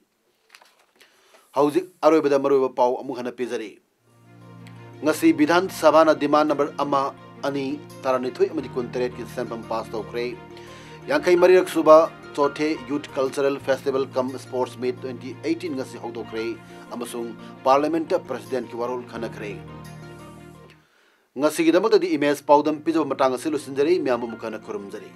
ꯍꯧꯖꯤꯛ ꯑꯔꯣꯏꯕꯗ ꯃꯔꯨꯑꯣꯏꯕ ꯄꯥꯎ ꯑꯃꯨꯛ ꯍꯟꯅ ꯄꯤꯖꯔꯤ꯫ ꯉꯁꯤ ꯕꯤꯙꯥꯟ ꯁꯚꯥꯅ ꯗꯤꯃꯥꯟ ꯅꯝꯕꯔ ꯑꯃ, ꯑꯅꯤ, ꯇꯔꯥꯅꯤꯊꯣꯏ ꯑꯃꯗꯤ ꯀꯨꯟꯇꯔꯦꯠꯀꯤ ꯁꯦꯟꯐꯝ ꯄꯥꯁ ꯇꯧꯈ꯭ꯔꯦ꯫ ꯌꯥꯡꯈꯩ ꯃꯔꯤꯔꯛ ꯁꯨꯕ ꯆꯣꯊꯦ ꯌꯨꯊ ꯀꯜꯆꯔꯦꯜ ꯐꯦꯁꯇꯤꯚꯦꯜ ꯀꯝ ꯁ꯭ꯄꯣꯔꯠꯁ ꯃꯤꯠ twenty eighteen ꯉꯁꯤ ꯍꯧꯗꯣꯛꯈ꯭ꯔꯦ ꯑꯃꯁꯨꯡ ꯄꯥꯔꯂꯤꯌꯥꯃꯦꯟꯠꯇ ꯄ꯭ꯔꯁꯤꯗꯦꯟꯠꯀꯤ ꯋꯥꯔꯣꯜ ꯈꯟꯅꯈ꯭ꯔꯦ꯫ ꯉꯁꯤꯒꯤꯗꯃꯛꯇꯗꯤ ꯏꯃꯦꯖ ꯄꯥꯎꯗꯝ ꯄꯤꯖꯕ ꯃꯇꯥꯡ ꯑꯁꯤ ꯂꯣꯏꯁꯤꯟꯖꯔꯦ꯫ ꯃꯌꯥꯝꯕꯨ ꯑꯃꯨꯛ ꯍꯟꯅ ꯈꯨꯔꯨꯝꯖꯔꯤ꯫